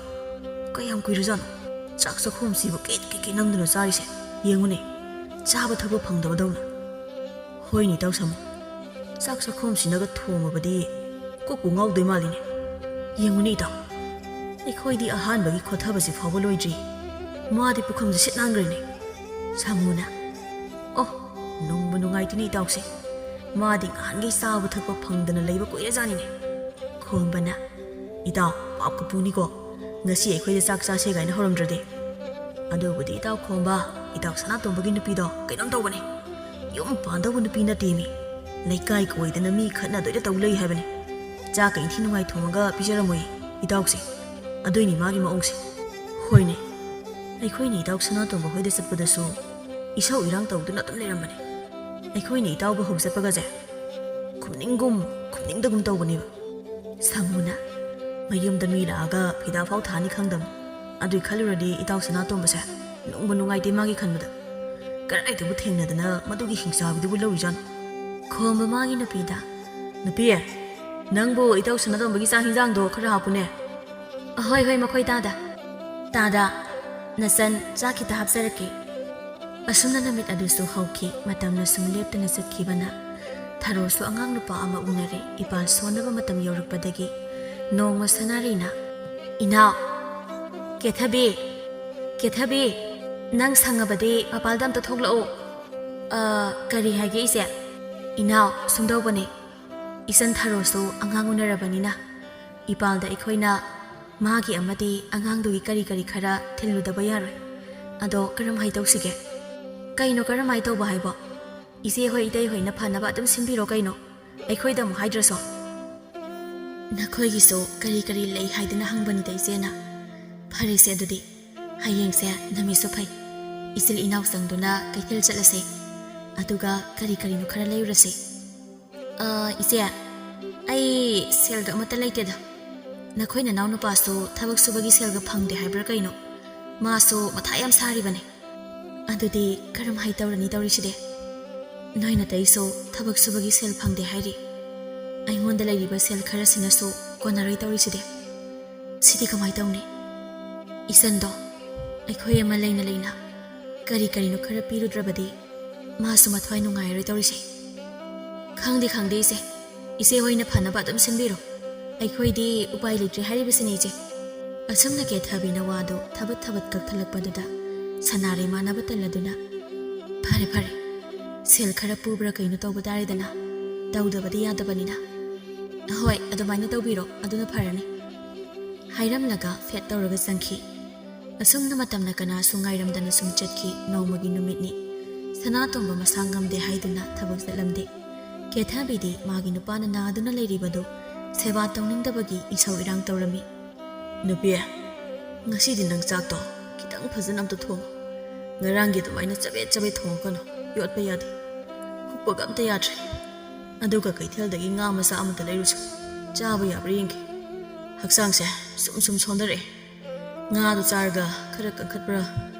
ꯀꯌꯥꯝ ꯀꯨꯏꯔꯖꯥꯠꯅꯣ? ꯆꯥꯛ ꯆꯥꯛꯈꯣꯝꯁꯤꯕꯨ ꯀꯦꯠ ꯀꯦꯠ ꯀꯦꯠ ꯅꯝꯗꯨꯅ ꯆꯥꯔꯤꯁꯦ ꯌꯦꯡꯉꯨꯅꯦ꯫ ꯆꯥꯕ ꯊꯛꯄ ꯐꯪꯗꯕꯗꯧꯅ꯫" "ꯍꯣꯏꯅꯦ ꯏꯇꯥꯎ ꯁꯥꯃꯨ, ꯆꯥꯛ ꯆꯥꯛꯈꯣꯝꯁꯤꯅꯒ ꯊꯣꯡꯉꯕꯗꯤ ꯀꯣꯛꯄꯨ ꯉꯥꯎꯗꯣꯏ ꯃꯥꯜꯂꯤꯅꯦ꯫ ꯌꯦꯡꯉꯨꯅꯦ ꯏꯇꯥꯎ, ꯑꯩꯈꯣꯏꯗꯤ ꯑꯍꯥꯟꯕꯒꯤ ꯈꯣꯊꯕꯁꯤ ꯐꯥꯎꯕ ꯂꯣꯏꯗ꯭ꯔꯤ, ꯃꯥꯗꯤ ꯄꯨꯈꯝꯁꯦ ꯁꯤꯠ ꯅꯥꯟꯈ꯭ꯔꯦꯅꯦ꯫" ꯁꯥꯃꯨꯅ, "ꯑꯣ, ꯅꯨꯡꯕꯨ ꯅꯨꯡꯉꯥꯏꯇꯦꯅꯦ ꯏꯇꯥꯎꯁꯦ, ꯃꯥꯗꯤ ꯉꯍꯥꯟꯈꯩ ꯆꯥꯕ ꯊꯛꯄ ꯐꯪꯗꯅ ꯂꯩꯕ ꯀꯨꯏꯔꯖꯥꯠꯅꯤꯅꯦ꯫" ꯈꯣꯝꯕꯅ, "ꯏꯇꯥꯎ, ꯄꯥꯞꯀ ꯄꯨꯅꯤꯀꯣ, ꯉꯁꯤ ꯑꯩꯈꯣꯏꯗ ꯆꯥꯛ ꯆꯥꯁꯦ ꯀꯥꯏꯅ ꯍꯧꯔꯝꯗ꯭ꯔꯗꯤ꯫ ꯑꯗꯨꯕꯨꯗꯤ ꯏꯇꯥꯎ ꯈꯣꯝꯕ, ꯏꯇꯥꯎ ꯁꯅꯥꯇꯣꯝꯕꯒꯤ ꯅꯨꯄꯤꯗꯣ ꯀꯩꯅꯣꯝ ꯇꯧꯕꯅꯦ꯫ ꯌꯨꯝ ꯄꯥꯟꯗꯧꯕ ꯅꯨꯄꯤ ꯅꯠꯇꯦꯃꯤ꯫ ꯂꯩꯀꯥꯏ ꯀꯣꯏꯗꯅ ꯃꯤ ꯈꯠꯅꯗꯣꯏꯗ ꯇꯧ ꯂꯩ ꯍꯥꯏꯕꯅꯦ꯫ ꯆꯥꯛꯀ ꯏꯟꯊꯤ ꯅꯨꯡꯉꯥꯏ ꯊꯣꯡꯉꯒ ꯄꯤꯖꯔꯝꯃꯣꯏ ꯏꯇꯥꯎꯁꯦ꯫ ꯑꯗꯨꯏꯅꯤ ꯃꯥꯒꯤ ꯃꯑꯣꯡꯁꯦ꯫" "ꯍꯣꯏꯅꯦ, ꯑꯩꯈꯣꯏꯅ ꯏꯇꯥꯎ ꯁꯅꯥꯇꯣꯝꯕ ꯍꯣꯏꯗ ꯆꯠꯄꯗꯁꯨ ꯏꯁꯧ ꯏꯔꯥꯡ ꯇꯧꯗꯨꯅ ꯑꯗꯨꯝ ꯂꯩꯔꯝꯕꯅꯦ꯫ ꯑꯩꯈꯣꯏꯅ ꯏꯇꯥꯎꯒ ꯍꯧ ꯆꯠꯄꯒꯁꯦ ꯈꯨꯝꯅꯤꯡꯒꯨꯝ ꯈꯨꯝꯅꯤꯡꯗꯒꯨꯝ ꯇꯧꯕꯅꯦꯕ꯫" ꯁꯥꯃꯨꯅ, "ꯃꯌꯨꯝꯗ ꯃꯤ ꯂꯥꯛꯑꯒ ꯐꯤꯗꯥ ꯐꯥꯎ ꯊꯥꯅꯤ ꯈꯪꯗꯝ꯫ ꯑꯗꯨꯏ ꯈꯜꯂꯨꯔꯗꯤ ꯏꯇꯥꯎ ꯁꯅꯥꯇꯣꯝꯕꯁꯦ ꯅꯨꯡꯕꯨ ꯅꯨꯡꯉꯥꯏꯇꯦ ꯃꯥꯒꯤ ꯈꯟꯕꯗ꯫ ꯀꯗꯥꯏꯗꯕꯨ ꯊꯦꯡꯅꯗꯅ ꯃꯗꯨꯒꯤ ꯍꯤꯡꯆꯥꯕꯤꯗꯨꯕꯨ ꯂꯧꯔꯤꯖꯥꯠꯅꯣ?" ꯈꯣꯝꯕ ꯃꯥꯒꯤ ꯅꯨꯄꯤꯗ, "ꯅꯨꯄꯤ, ꯅꯪꯕꯨ ꯏꯇꯥꯎ ꯁꯅꯥꯇꯣꯝꯕꯒꯤ ꯆꯥꯛ ꯍꯤꯟꯖꯥꯡꯗꯣ ꯈꯔ ꯍꯥꯞꯄꯨꯅꯦ꯫" "ꯑꯍꯣꯏ ꯍꯣꯏ, ꯃꯈꯣꯏ ꯇꯥꯗ꯫ ꯇꯥꯗ, ꯅꯆꯟ, ꯆꯥꯛ ꯈꯤꯇ ꯍꯥꯞꯆꯔꯛꯀꯦ꯫" ꯑꯁꯨꯝꯅ ꯅꯨꯃꯤꯠ ꯑꯗꯨꯁꯨ ꯍꯧꯈꯤ꯫ ꯃꯇꯝꯅ ꯁꯨꯝ ꯂꯦꯞꯇꯅ ꯆꯠꯈꯤꯕꯅ ꯊꯔꯣꯁꯨ ꯑꯉꯥꯡ ꯅꯨꯄꯥ ꯑꯃ ꯎꯅꯔꯦ꯫ ꯏꯄꯥꯜ ꯁꯣꯟꯅꯕ ꯃꯇꯝ ꯌꯧꯔꯛꯄꯗꯒꯤ ꯅꯣꯡꯃ ꯁꯅꯥꯔꯩꯅ, "ꯏꯅꯥꯎ, ꯀꯦꯊꯕꯤ, ꯀꯦꯊꯕꯤ, ꯅꯪ ꯁꯪꯉꯕꯗꯤ ꯃꯄꯥꯜꯗ ꯑꯝꯇ ꯊꯣꯛꯂꯛꯑꯣ꯫" "ꯑ, ꯀꯔꯤ ꯍꯥꯏꯒꯦ ꯏꯆꯦ?" "ꯏꯅꯥꯎ, ꯁꯨꯝꯗꯧꯕꯅꯦ, ꯏꯆꯟ ꯊꯔꯣꯁꯨ ꯑꯉꯥꯡ ꯎꯅꯔꯕꯅꯤꯅ ꯏꯄꯥꯜꯗ ꯑꯩꯈꯣꯏꯅ ꯃꯥꯒꯤ ꯑꯃꯗꯤ ꯑꯉꯥꯡꯗꯨꯒꯤ ꯀꯔꯤ ꯀꯔꯤ ꯈꯔ ꯊꯤꯜꯂꯨꯗꯕ ꯌꯥꯔꯣꯏ꯫ ꯑꯗꯣ ꯀꯔꯝꯍꯥꯏ ꯇꯧꯁꯤꯒꯦ?" "ꯀꯩꯅꯣ ꯀꯔꯝꯍꯥꯏ ꯇꯧꯕ ꯍꯥꯏꯕꯣ? ꯏꯆꯦ ꯍꯣꯏ ꯏꯇꯩ ꯍꯣꯏꯅ ꯐꯅꯕ ꯑꯗꯨꯝ ꯁꯤꯟꯕꯤꯔꯣ ꯀꯩꯅꯣ, ꯑꯩꯈꯣꯏꯗ ꯑꯃꯨꯛ ꯍꯥꯏꯗ꯭ꯔꯁꯨ꯫" "ꯅꯈꯣꯏꯒꯤꯁꯨ ꯀꯔꯤ ꯀꯔꯤ ꯂꯩ ꯍꯥꯏꯗꯅ ꯍꯪꯕꯅꯤꯗ ꯏꯆꯦꯅ꯫" "ꯐꯔꯦꯁꯦ ꯑꯗꯨꯗꯤ, ꯍꯌꯦꯡꯁꯦ ꯅꯨꯃꯤꯠꯁꯨ ꯐꯩ, ꯏꯆꯤꯜ ꯏꯅꯥꯎ ꯆꯪꯗꯨꯅ ꯀꯩꯊꯦꯜ ꯆꯠꯂꯁꯦ꯫ ꯑꯗꯨꯒ ꯀꯔꯤ ꯀꯔꯤꯅꯣ ꯈꯔ ꯂꯩꯔꯨꯔꯁꯦ꯫" "ꯑ, ꯏꯆꯦ, ꯑꯩ ꯁꯦꯜꯗꯣ ꯑꯃꯠꯇ ꯂꯩꯇꯦꯗ꯫" ꯅꯈꯣꯏ ꯅꯅꯥꯎ ꯅꯨꯄꯥꯁꯨ ꯊꯕꯛ ꯁꯨꯕꯒꯤ ꯁꯦꯜꯒ ꯐꯪꯗꯦ ꯍꯥꯏꯕ꯭ꯔꯥ ꯀꯩꯅꯣ? ꯃꯥꯁꯨ ꯃꯊꯥ ꯌꯥꯝ ꯁꯥꯔꯤꯕꯅꯦ꯫ ꯑꯗꯨꯗꯤ ꯀꯔꯝꯍꯥꯏ ꯇꯧꯔꯅꯤ ꯇꯧꯔꯤꯁꯤꯗꯤ? ꯅꯣꯏ ꯅꯇꯩꯁꯨ ꯊꯕꯛ ꯁꯨꯕꯒꯤ ꯁꯦꯜ ꯐꯪꯗꯦ ꯍꯥꯏꯔꯤ꯫ ꯑꯩꯉꯣꯟꯗ ꯂꯩꯔꯤꯕ ꯁꯦꯜ ꯈꯔꯁꯤꯅꯁꯨ ꯀꯣꯟꯅꯔꯣꯏ ꯇꯧꯔꯤꯁꯤꯗꯤ꯫ ꯁꯤꯗꯤ ꯀꯃꯥꯏ ꯇꯧꯅꯤ? ꯏꯆꯟꯗꯣ ꯑꯩꯈꯣꯏ ꯑꯃ ꯂꯩꯅ ꯂꯩꯅ ꯀꯔꯤ ꯀꯔꯤꯅꯣ ꯈꯔ ꯄꯤꯔꯨꯗ꯭ꯔꯕꯗꯤ ꯃꯥꯁꯨ ꯃꯊ꯭ꯋꯥꯏ ꯅꯨꯡꯉꯥꯏꯔꯣꯏ ꯇꯧꯔꯤꯁꯦ꯫ ꯈꯪꯗꯦ, ꯈꯪꯗꯦ ꯏꯆꯦ꯫ ꯏꯆꯦ ꯍꯣꯏꯅ ꯐꯅꯕ ꯑꯗꯨꯝ ꯁꯤꯟꯕꯤꯔꯣ꯫ ꯑꯩꯈꯣꯏꯗꯤ ꯎꯄꯥꯏ ꯂꯩꯇ꯭ꯔꯦ ꯍꯥꯏꯔꯤꯕꯁꯤꯅꯤ ꯏꯆꯦ꯫ ꯑꯁꯨꯝꯅ ꯀꯦꯊꯕꯤꯅ ꯋꯥꯗꯨ ꯊꯕꯠ ꯊꯕꯠ ꯀꯛꯊꯠꯂꯛꯄꯗꯨꯗ ꯁꯅꯥꯔꯩꯃꯥ ꯃꯇꯜ ꯑꯗꯨꯅ, "ꯐꯔꯦ, ꯐꯔꯦ꯫ ꯁꯦꯜ ꯈꯔ ꯄꯨꯕ꯭ꯔꯥ ꯀꯩꯅꯣ ꯇꯧꯕ ꯇꯥꯔꯦꯗꯅ꯫ ꯇꯧꯗꯕꯗꯤ ꯌꯥꯗꯕꯅꯤꯅ꯫ ꯍꯣꯏ, ꯑꯗꯨꯃꯥꯏꯅ ꯇꯧꯕꯤꯔꯣ꯫ ꯑꯗꯨꯅ ꯐꯔꯅꯤ," ꯍꯥꯏꯔꯝꯂꯒ ꯐꯦꯠ ꯇꯧꯔꯒ ꯆꯪꯈꯤ꯫ ꯑꯁꯨꯝꯅ ꯃꯇꯝꯅ ꯀꯅꯥꯁꯨ ꯉꯥꯏꯔꯝꯗꯅ ꯁꯨꯝ ꯆꯠꯈꯤ꯫ ꯅꯣꯡꯃꯒꯤ ꯅꯨꯃꯤꯠꯅꯤ꯫ ꯁꯅꯥꯇꯣꯝꯕ ꯃꯁꯥ ꯉꯝꯗꯦ ꯍꯥꯏꯗꯨꯅ ꯊꯕꯛ ꯆꯠꯂꯝꯗꯦ꯫ ꯀꯦꯊꯕꯤꯗꯤ ꯃꯥꯒꯤ ꯅꯨꯄꯥꯅ ꯅꯥꯗꯨꯅ ꯂꯩꯔꯤꯕꯗꯨ ꯁꯦꯕꯥ ꯇꯧꯅꯤꯡꯗꯕꯒꯤ ꯏꯁꯧ ꯏꯔꯥꯡ ꯇꯧꯔꯝꯃꯤ꯫ "ꯅꯨꯄꯤ, ꯉꯁꯤꯗꯤ ꯅꯪ ꯆꯥꯛꯇꯣ ꯈꯤꯇꯪ ꯐꯖꯅ ꯑꯝꯇ ꯊꯣꯡꯉꯨ꯫ ꯉꯔꯥꯡꯒꯤ ꯑꯗꯨꯃꯥꯏꯅ ꯆꯕꯦꯠ ꯆꯕꯦꯠ ꯊꯣꯡꯉꯛꯀꯅꯨ, ꯌꯣꯠꯄ ꯌꯥꯗꯦ꯫ ꯍꯨꯛꯄꯒ ꯑꯝꯇ ꯌꯥꯗ꯭ꯔꯦ꯫ ꯑꯗꯨꯒ ꯀꯩꯊꯦꯜꯗꯒꯤ ꯉꯥ ꯃꯆꯥ ꯑꯃꯇ ꯂꯩꯔꯨꯁꯨ, ꯆꯥꯕ ꯌꯥꯕ꯭ꯔꯥ ꯌꯦꯡꯒꯦ꯫ ꯍꯛꯆꯥꯡꯁꯦ ꯁꯨꯝ ꯁꯨꯝ ꯁꯣꯟꯊꯔꯛꯑꯦ꯫ ꯉꯥꯗꯨ ꯆꯥꯔꯒ ꯈꯔ ꯀꯟꯈꯠꯄ꯭ꯔꯥ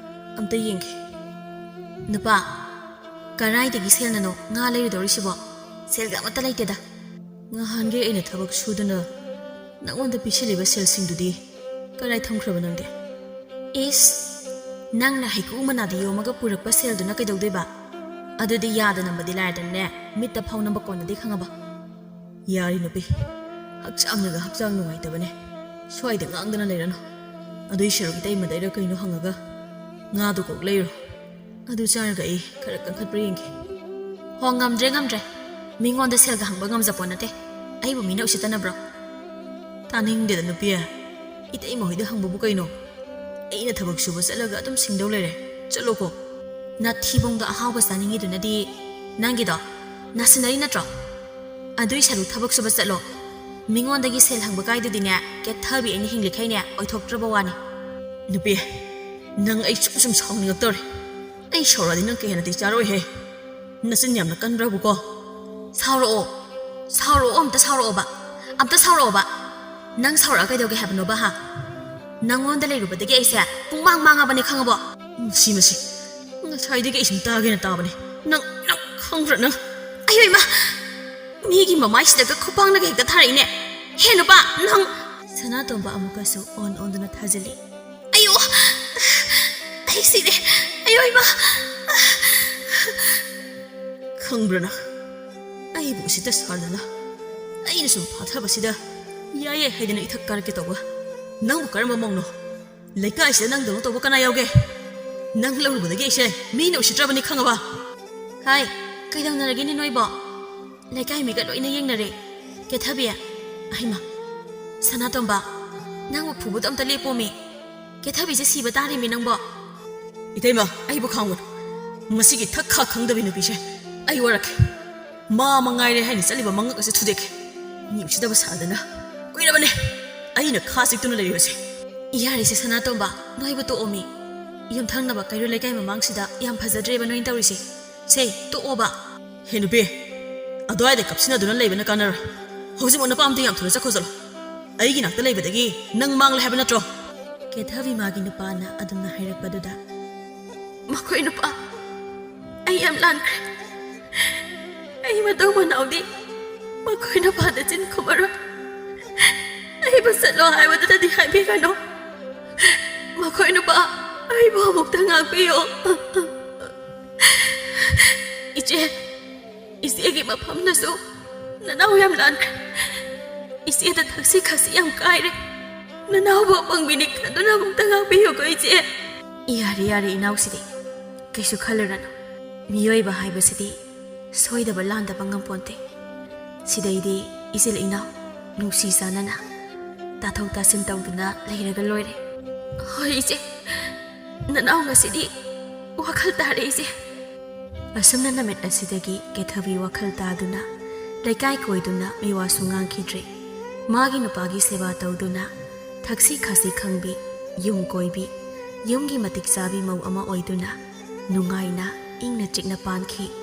ꯑꯝꯇ ꯌꯦꯡꯒꯦ꯫" "ꯅꯨꯄꯥ, ꯀꯔꯥꯏꯗꯒꯤ ꯁꯦꯜꯅꯅꯣ ꯉꯥ ꯂꯩꯔꯨꯗꯧꯔꯤꯁꯤꯕꯣ? ꯁꯦꯜꯒ ꯑꯃꯠꯇ ꯂꯩꯇꯦꯗ꯫ ꯉꯍꯥꯟꯒꯩ ꯑꯩꯅ ꯊꯕꯛ ꯁꯨꯗꯅ ꯅꯉꯣꯟꯗ ꯄꯤꯁꯤꯜꯂꯤꯕ ꯁꯦꯜꯁꯤꯡꯗꯨꯗꯤ ꯀꯔꯥꯏ ꯊꯝꯈ꯭ꯔꯕ ꯅꯪꯗꯤ?" "ꯏꯁ, ꯅꯪꯅ ꯍꯩꯀ꯭ꯔꯨ ꯃꯅꯥꯗ ꯌꯣꯝꯃꯒ ꯄꯨꯔꯛꯄ ꯁꯦꯜꯗꯨꯅ ꯀꯩꯗꯧꯗꯣꯏꯕ? ꯑꯗꯨꯗꯤ ꯌꯥꯗꯅꯕꯗꯤ ꯂꯥꯏꯔꯗꯅꯅꯦ, ꯃꯤꯠꯇ ꯐꯥꯎꯅꯕ ꯀꯣꯟꯅꯗꯦ, ꯈꯪꯉꯕ?" "ꯌꯥꯔꯦ ꯅꯨꯄꯤ, ꯍꯛꯆꯥꯡꯅꯒ ꯍꯛꯆꯥꯡ ꯅꯨꯡꯉꯥꯏꯇꯕꯅꯦ꯫ ꯁ꯭ꯋꯥꯏꯗ ꯉꯥꯡꯗꯅ ꯂꯩꯔꯅꯨ꯫ ꯑꯗꯨꯏ ꯁꯔꯨꯛ ꯏꯇꯩꯃꯗꯩꯔ ꯀꯩꯅꯣ ꯍꯪꯉꯒ ꯉꯥꯗꯨ ꯀꯣꯛ ꯂꯩꯔꯣ꯫ ꯑꯗꯨ ꯆꯥꯔꯒ ꯑꯩ ꯈꯔ ꯀꯟꯈꯠꯄ꯭ꯔꯥ ꯌꯦꯡꯒꯦ꯫" "ꯍꯣ, ꯉꯝꯗ꯭ꯔꯦ, ꯉꯝꯗ꯭ꯔꯦ꯫ ꯃꯤꯉꯣꯟꯗ ꯁꯦꯜꯒ ꯍꯪꯕ ꯉꯝꯖꯄꯣꯠ ꯅꯠꯇꯦ꯫ ꯑꯩꯕꯨ ꯃꯤꯅ ꯎꯁꯤꯠꯇꯅꯕ꯭ꯔꯣ?" "ꯇꯥꯅꯤꯡꯗꯦꯗ ꯅꯨꯄꯤ꯫ ꯏꯇꯩꯃ ꯍꯣꯏꯗ ꯍꯪꯕꯕꯨ ꯀꯩꯅꯣ? ꯑꯩꯅ ꯊꯕꯛ ꯁꯨꯕ ꯆꯠꯂꯒ ꯑꯗꯨꯝ ꯁꯤꯡꯗꯧ ꯂꯩꯔꯦ꯫ ꯆꯠꯂꯣꯀꯣ꯫" "ꯅꯊꯤꯕꯣꯡꯗꯣ ꯑꯍꯥꯎꯕ ꯆꯥꯅꯤꯡꯉꯤꯗꯨꯅꯗꯤ ꯅꯪꯒꯤꯗꯣ ꯅꯥꯁꯤꯟꯅꯔꯤ ꯅꯠꯇ꯭ꯔꯣ? ꯑꯗꯨꯏ ꯁꯔꯨꯛ ꯊꯕꯛ ꯁꯨꯕ ꯆꯠꯂꯣ꯫ ꯃꯤꯉꯣꯟꯗꯒꯤ ꯁꯦꯜ ꯍꯪꯕ ꯀꯥꯏꯗꯨꯗꯤꯅꯦ, ꯀꯦꯊꯕꯤ ꯑꯩꯅ ꯍꯤꯡꯂꯤꯈꯩꯅꯦ ꯑꯣꯏꯊꯣꯛꯇ꯭ꯔꯕ ꯋꯥꯅꯤ꯫" "ꯅꯨꯄꯤ, ꯅꯪ ꯑꯩ ꯁꯨꯝ ꯁꯨꯝ ꯁꯥꯎꯅꯤꯡꯉꯛꯇꯧꯔꯦ꯫ ꯑꯩ ꯁꯥꯎꯔꯛꯑꯗꯤ ꯅꯪ ꯀꯩ ꯍꯦꯟꯅꯗꯤ ꯆꯥꯔꯣꯏꯍꯦ꯫ ꯅꯆꯤꯟ ꯌꯥꯝꯅ ꯀꯟꯕ꯭ꯔꯥꯕꯨꯀꯣ?" "ꯁꯥꯎꯔꯛꯑꯣ, ꯁꯥꯎꯔꯛꯑꯣ, ꯑꯝꯇ ꯁꯥꯎꯔꯛꯑꯣꯕ, ꯑꯝꯇ ꯁꯥꯎꯔꯛꯑꯣꯕ꯫" ꯅꯪ ꯁꯥꯎꯔꯛꯑ ꯀꯩꯗꯧꯒꯦ ꯍꯥꯏꯕꯅꯣꯕ, ꯍꯥ? ꯅꯪꯉꯣꯟꯗ ꯂꯩꯔꯨꯕꯗꯒꯤ ꯑꯩꯁꯦ ꯄꯨꯡꯃꯥꯡ ꯃꯥꯡꯉꯕꯅꯦ, ꯈꯪꯉꯕꯣ? ꯃꯁꯤ, ꯃꯁꯤ꯫ ꯉꯁꯥꯏꯗꯒꯤ ꯑꯩ ꯁꯨꯝ ꯇꯥꯒꯦꯅ ꯇꯥꯕꯅꯦ꯫ ꯅꯪ, ꯅꯪ ꯈꯪꯕ꯭ꯔꯥ ꯅꯪ? ꯑꯌꯣ ꯏꯃꯥ! ꯃꯤꯒꯤ ꯃꯃꯥꯏꯁꯤꯗꯒ ꯈꯨꯄꯥꯡꯅꯒ ꯍꯦꯛꯇ ꯊꯥꯔꯛꯏꯅꯦ꯫ ꯍꯦ ꯅꯨꯄꯥ, ꯅꯪ! ꯁꯅꯥꯇꯣꯝꯕ ꯑꯃꯨꯛꯀꯁꯨ ꯑꯣꯟ ꯑꯣꯟꯗꯨꯅ ꯊꯥꯖꯤꯜꯂꯤ꯫ ꯑꯌꯣ! ꯑꯩ ꯁꯤꯔꯦ꯫ ꯑꯌꯣ ꯏꯃꯥ! ꯈꯪꯕ꯭ꯔꯥ ꯅꯪ? ꯑꯩꯕꯨ ꯎꯁꯤꯠꯇ ꯁꯥꯗꯅ ꯑꯩꯅ ꯁꯨꯝ ꯐꯥꯊꯕꯁꯤꯗ ꯌꯥꯏꯌꯦ ꯍꯥꯏꯗꯅ ꯏꯊꯛ ꯀꯥꯔꯛꯀꯦ ꯇꯧꯕ꯫ ꯅꯪꯕꯨ ꯀꯔꯝꯕ ꯃꯧꯅꯣ? ꯂꯩꯀꯥꯏꯁꯤꯗ ꯅꯪꯗꯧꯅ ꯇꯧꯕ ꯀꯅꯥ ꯌꯥꯎꯒꯦ? ꯅꯪ ꯂꯧꯔꯨꯕꯗꯒꯤ ꯑꯩꯁꯦ ꯃꯤꯅ ꯎꯁꯤꯠꯇ꯭ꯔꯕꯅꯤ, ꯈꯪꯉꯕ? ꯍꯥꯏ, ꯀꯩꯗꯧꯅꯔꯒꯦꯅꯦ ꯅꯣꯏꯕꯣ? ꯂꯩꯀꯥꯏ ꯃꯤꯒ ꯂꯣꯏꯅ ꯌꯦꯡꯅꯔꯦ꯫ ꯀꯦꯊꯕꯤ, ꯑꯍꯩꯃ, ꯁꯅꯥꯇꯣꯝꯕ, ꯅꯪꯕꯨ ꯐꯨꯕꯗꯣ ꯑꯝꯇ ꯂꯦꯞꯄꯣꯃꯤ꯫ ꯀꯦꯊꯕꯤꯁꯦ ꯁꯤꯕ ꯇꯥꯔꯤꯃꯤ ꯅꯪꯕꯣ꯫ ꯏꯇꯩꯃ, ꯑꯩꯕꯨ ꯈꯥꯡꯉꯨ꯫ ꯃꯁꯤꯒꯤ ꯊꯛ ꯈꯥ ꯈꯪꯗꯕꯤ ꯅꯨꯄꯤꯁꯦ ꯑꯩ ꯋꯥꯔꯛꯀꯦ꯫ ꯃꯥ ꯃꯉꯥꯏꯔꯦ ꯍꯥꯏꯅ ꯆꯠꯂꯤꯕ ꯃꯉꯛ ꯑꯁꯤ ꯊꯨꯗꯦꯛꯀꯦ꯫ ꯃꯤ ꯎꯁꯤꯠꯇꯕ ꯁꯥꯗꯅ ꯀꯨꯏꯔꯕꯅꯦ ꯑꯩꯅ ꯈꯥ ꯆꯤꯛꯇꯨꯅ ꯂꯩꯔꯤꯕꯁꯦ꯫ ꯌꯥꯔꯦꯁꯦ ꯁꯅꯥꯇꯣꯝꯕ, ꯅꯣꯏꯕꯨ ꯇꯣꯛꯑꯣꯃꯤ꯫ ꯌꯨꯝꯊꯪꯅꯕ ꯀꯩꯔꯣꯜ ꯂꯩꯀꯥꯏ ꯃꯃꯥꯡꯁꯤꯗ ꯌꯥꯝ ꯐꯖꯗ꯭ꯔꯦꯕ ꯅꯣꯏꯅ ꯇꯧꯔꯤꯁꯦ꯫ ꯁꯦ, ꯇꯣꯛꯑꯣꯕ꯫ ꯍꯦ ꯅꯨꯄꯤ, ꯑꯗꯨꯋꯥꯏꯗ ꯀꯞꯁꯤꯟꯅꯗꯨꯅ ꯂꯩꯕꯅ ꯀꯥꯟꯅꯔꯣꯏ꯫ ꯍꯧꯖꯤꯛꯃꯛ ꯅꯄꯥꯝꯗ ꯌꯥꯝ ꯊꯨꯅ ꯆꯠꯈ꯭ꯔꯣ ꯆꯠꯂꯣ꯫ ꯑꯩꯒꯤ ꯅꯥꯛꯇ ꯂꯩꯕꯗꯒꯤ ꯅꯪ ꯃꯥꯡꯂꯦ ꯍꯥꯏꯕ ꯅꯠꯇ꯭ꯔꯣ? ꯀꯦꯊꯕꯤ ꯃꯥꯒꯤ ꯅꯨꯄꯥꯅ ꯑꯗꯨꯝꯅ ꯍꯥꯏꯔꯛꯄꯗꯨꯗ, ꯃꯈꯣꯏ ꯅꯨꯄꯥ, ꯑꯩ ꯌꯥꯝ ꯂꯥꯟꯈ꯭ꯔꯦ꯫ ꯑꯩ ꯃꯇꯧ ꯃꯅꯥꯎꯗꯤ ꯃꯈꯣꯏ ꯅꯨꯄꯥꯗ ꯆꯤꯟ ꯈꯨꯝꯃꯔꯣꯏ꯫ ꯑꯩꯕꯨ ꯆꯠꯂꯣ ꯍꯥꯏꯕꯗꯨꯗꯗꯤ ꯍꯥꯏꯕꯤꯒꯅꯨ꯫ ꯃꯈꯣꯏ ꯅꯨꯄꯥ, ꯑꯩꯕꯨ ꯑꯃꯨꯛꯇ ꯉꯥꯛꯄꯤꯌꯨ꯫ ꯏꯆꯦ, ꯏꯆꯦꯒꯤ ꯃꯐꯝꯗꯁꯨ ꯅꯅꯥꯎ ꯌꯥꯝ ꯂꯥꯟꯈ꯭ꯔꯦ꯫ ꯏꯆꯦꯗ ꯊꯛꯁꯤ ꯈꯥꯁꯤ ꯌꯥꯝ ꯀꯥꯏꯔꯦ꯫ ꯅꯅꯥꯎꯕꯨ ꯑꯄꯪꯕꯤꯅꯤ ꯈꯟꯗꯨꯅ ꯑꯃꯨꯛꯇ ꯉꯥꯛꯄꯤꯌꯨꯀꯣ, ꯏꯆꯦ꯫ ꯌꯥꯔꯦ, ꯌꯥꯔꯦ, ꯏꯅꯥꯎꯁꯤꯗꯤ꯫ ꯀꯩꯁꯨ ꯈꯜꯂꯨꯔꯅꯨ꯫ ꯃꯤꯑꯣꯏꯕ ꯍꯥꯏꯕꯁꯤꯗꯤ ꯁꯣꯏꯗꯕ ꯂꯥꯟꯗꯕ ꯉꯝꯄꯣꯟꯇꯦ꯫ ꯁꯤꯗꯩꯗꯤ ꯏꯆꯤꯜ ꯏꯅꯥꯎ ꯅꯨꯡꯁꯤ ꯆꯥꯟꯅꯅ ꯇꯥꯊꯣꯛ ꯇꯥꯁꯤꯟ ꯇꯧꯗꯨꯅ ꯂꯩꯔꯒ ꯂꯣꯏꯔꯦ꯫ ꯍꯣꯏ, ꯏꯆꯦ꯫ ꯅꯅꯥꯎ ꯉꯁꯤꯗꯤ ꯋꯥꯈꯜ ꯇꯥꯔꯦ, ꯏꯆꯦ꯫ ꯑꯁꯨꯝꯅ ꯅꯨꯃꯤꯠ ꯑꯁꯤꯗꯒꯤ ꯀꯦꯊꯕꯤ ꯋꯥꯈꯜ ꯇꯥꯗꯨꯅ ꯂꯩꯀꯥꯏ ꯀꯣꯏꯗꯨꯅ ꯃꯤꯋꯥꯁꯨ ꯉꯥꯡꯈꯤꯗ꯭ꯔꯦ꯫ ꯃꯥꯒꯤ ꯅꯨꯄꯥꯒꯤ ꯁꯦꯕꯥ ꯇꯧꯗꯨꯅ, ꯊꯛꯁꯤ ꯈꯥꯁꯤ ꯈꯪꯕꯤ, ꯌꯨꯝ ꯀꯣꯏꯕꯤ, ꯌꯨꯝꯒꯤ ꯃꯇꯤꯛ ꯆꯥꯕꯤ ꯃꯧ ꯑꯃ ꯑꯣꯏꯗꯨꯅ ꯅꯨꯡꯉꯥꯏꯅ ꯏꯪꯅ ꯆꯤꯛꯅ ꯄꯥꯟꯈꯤ꯫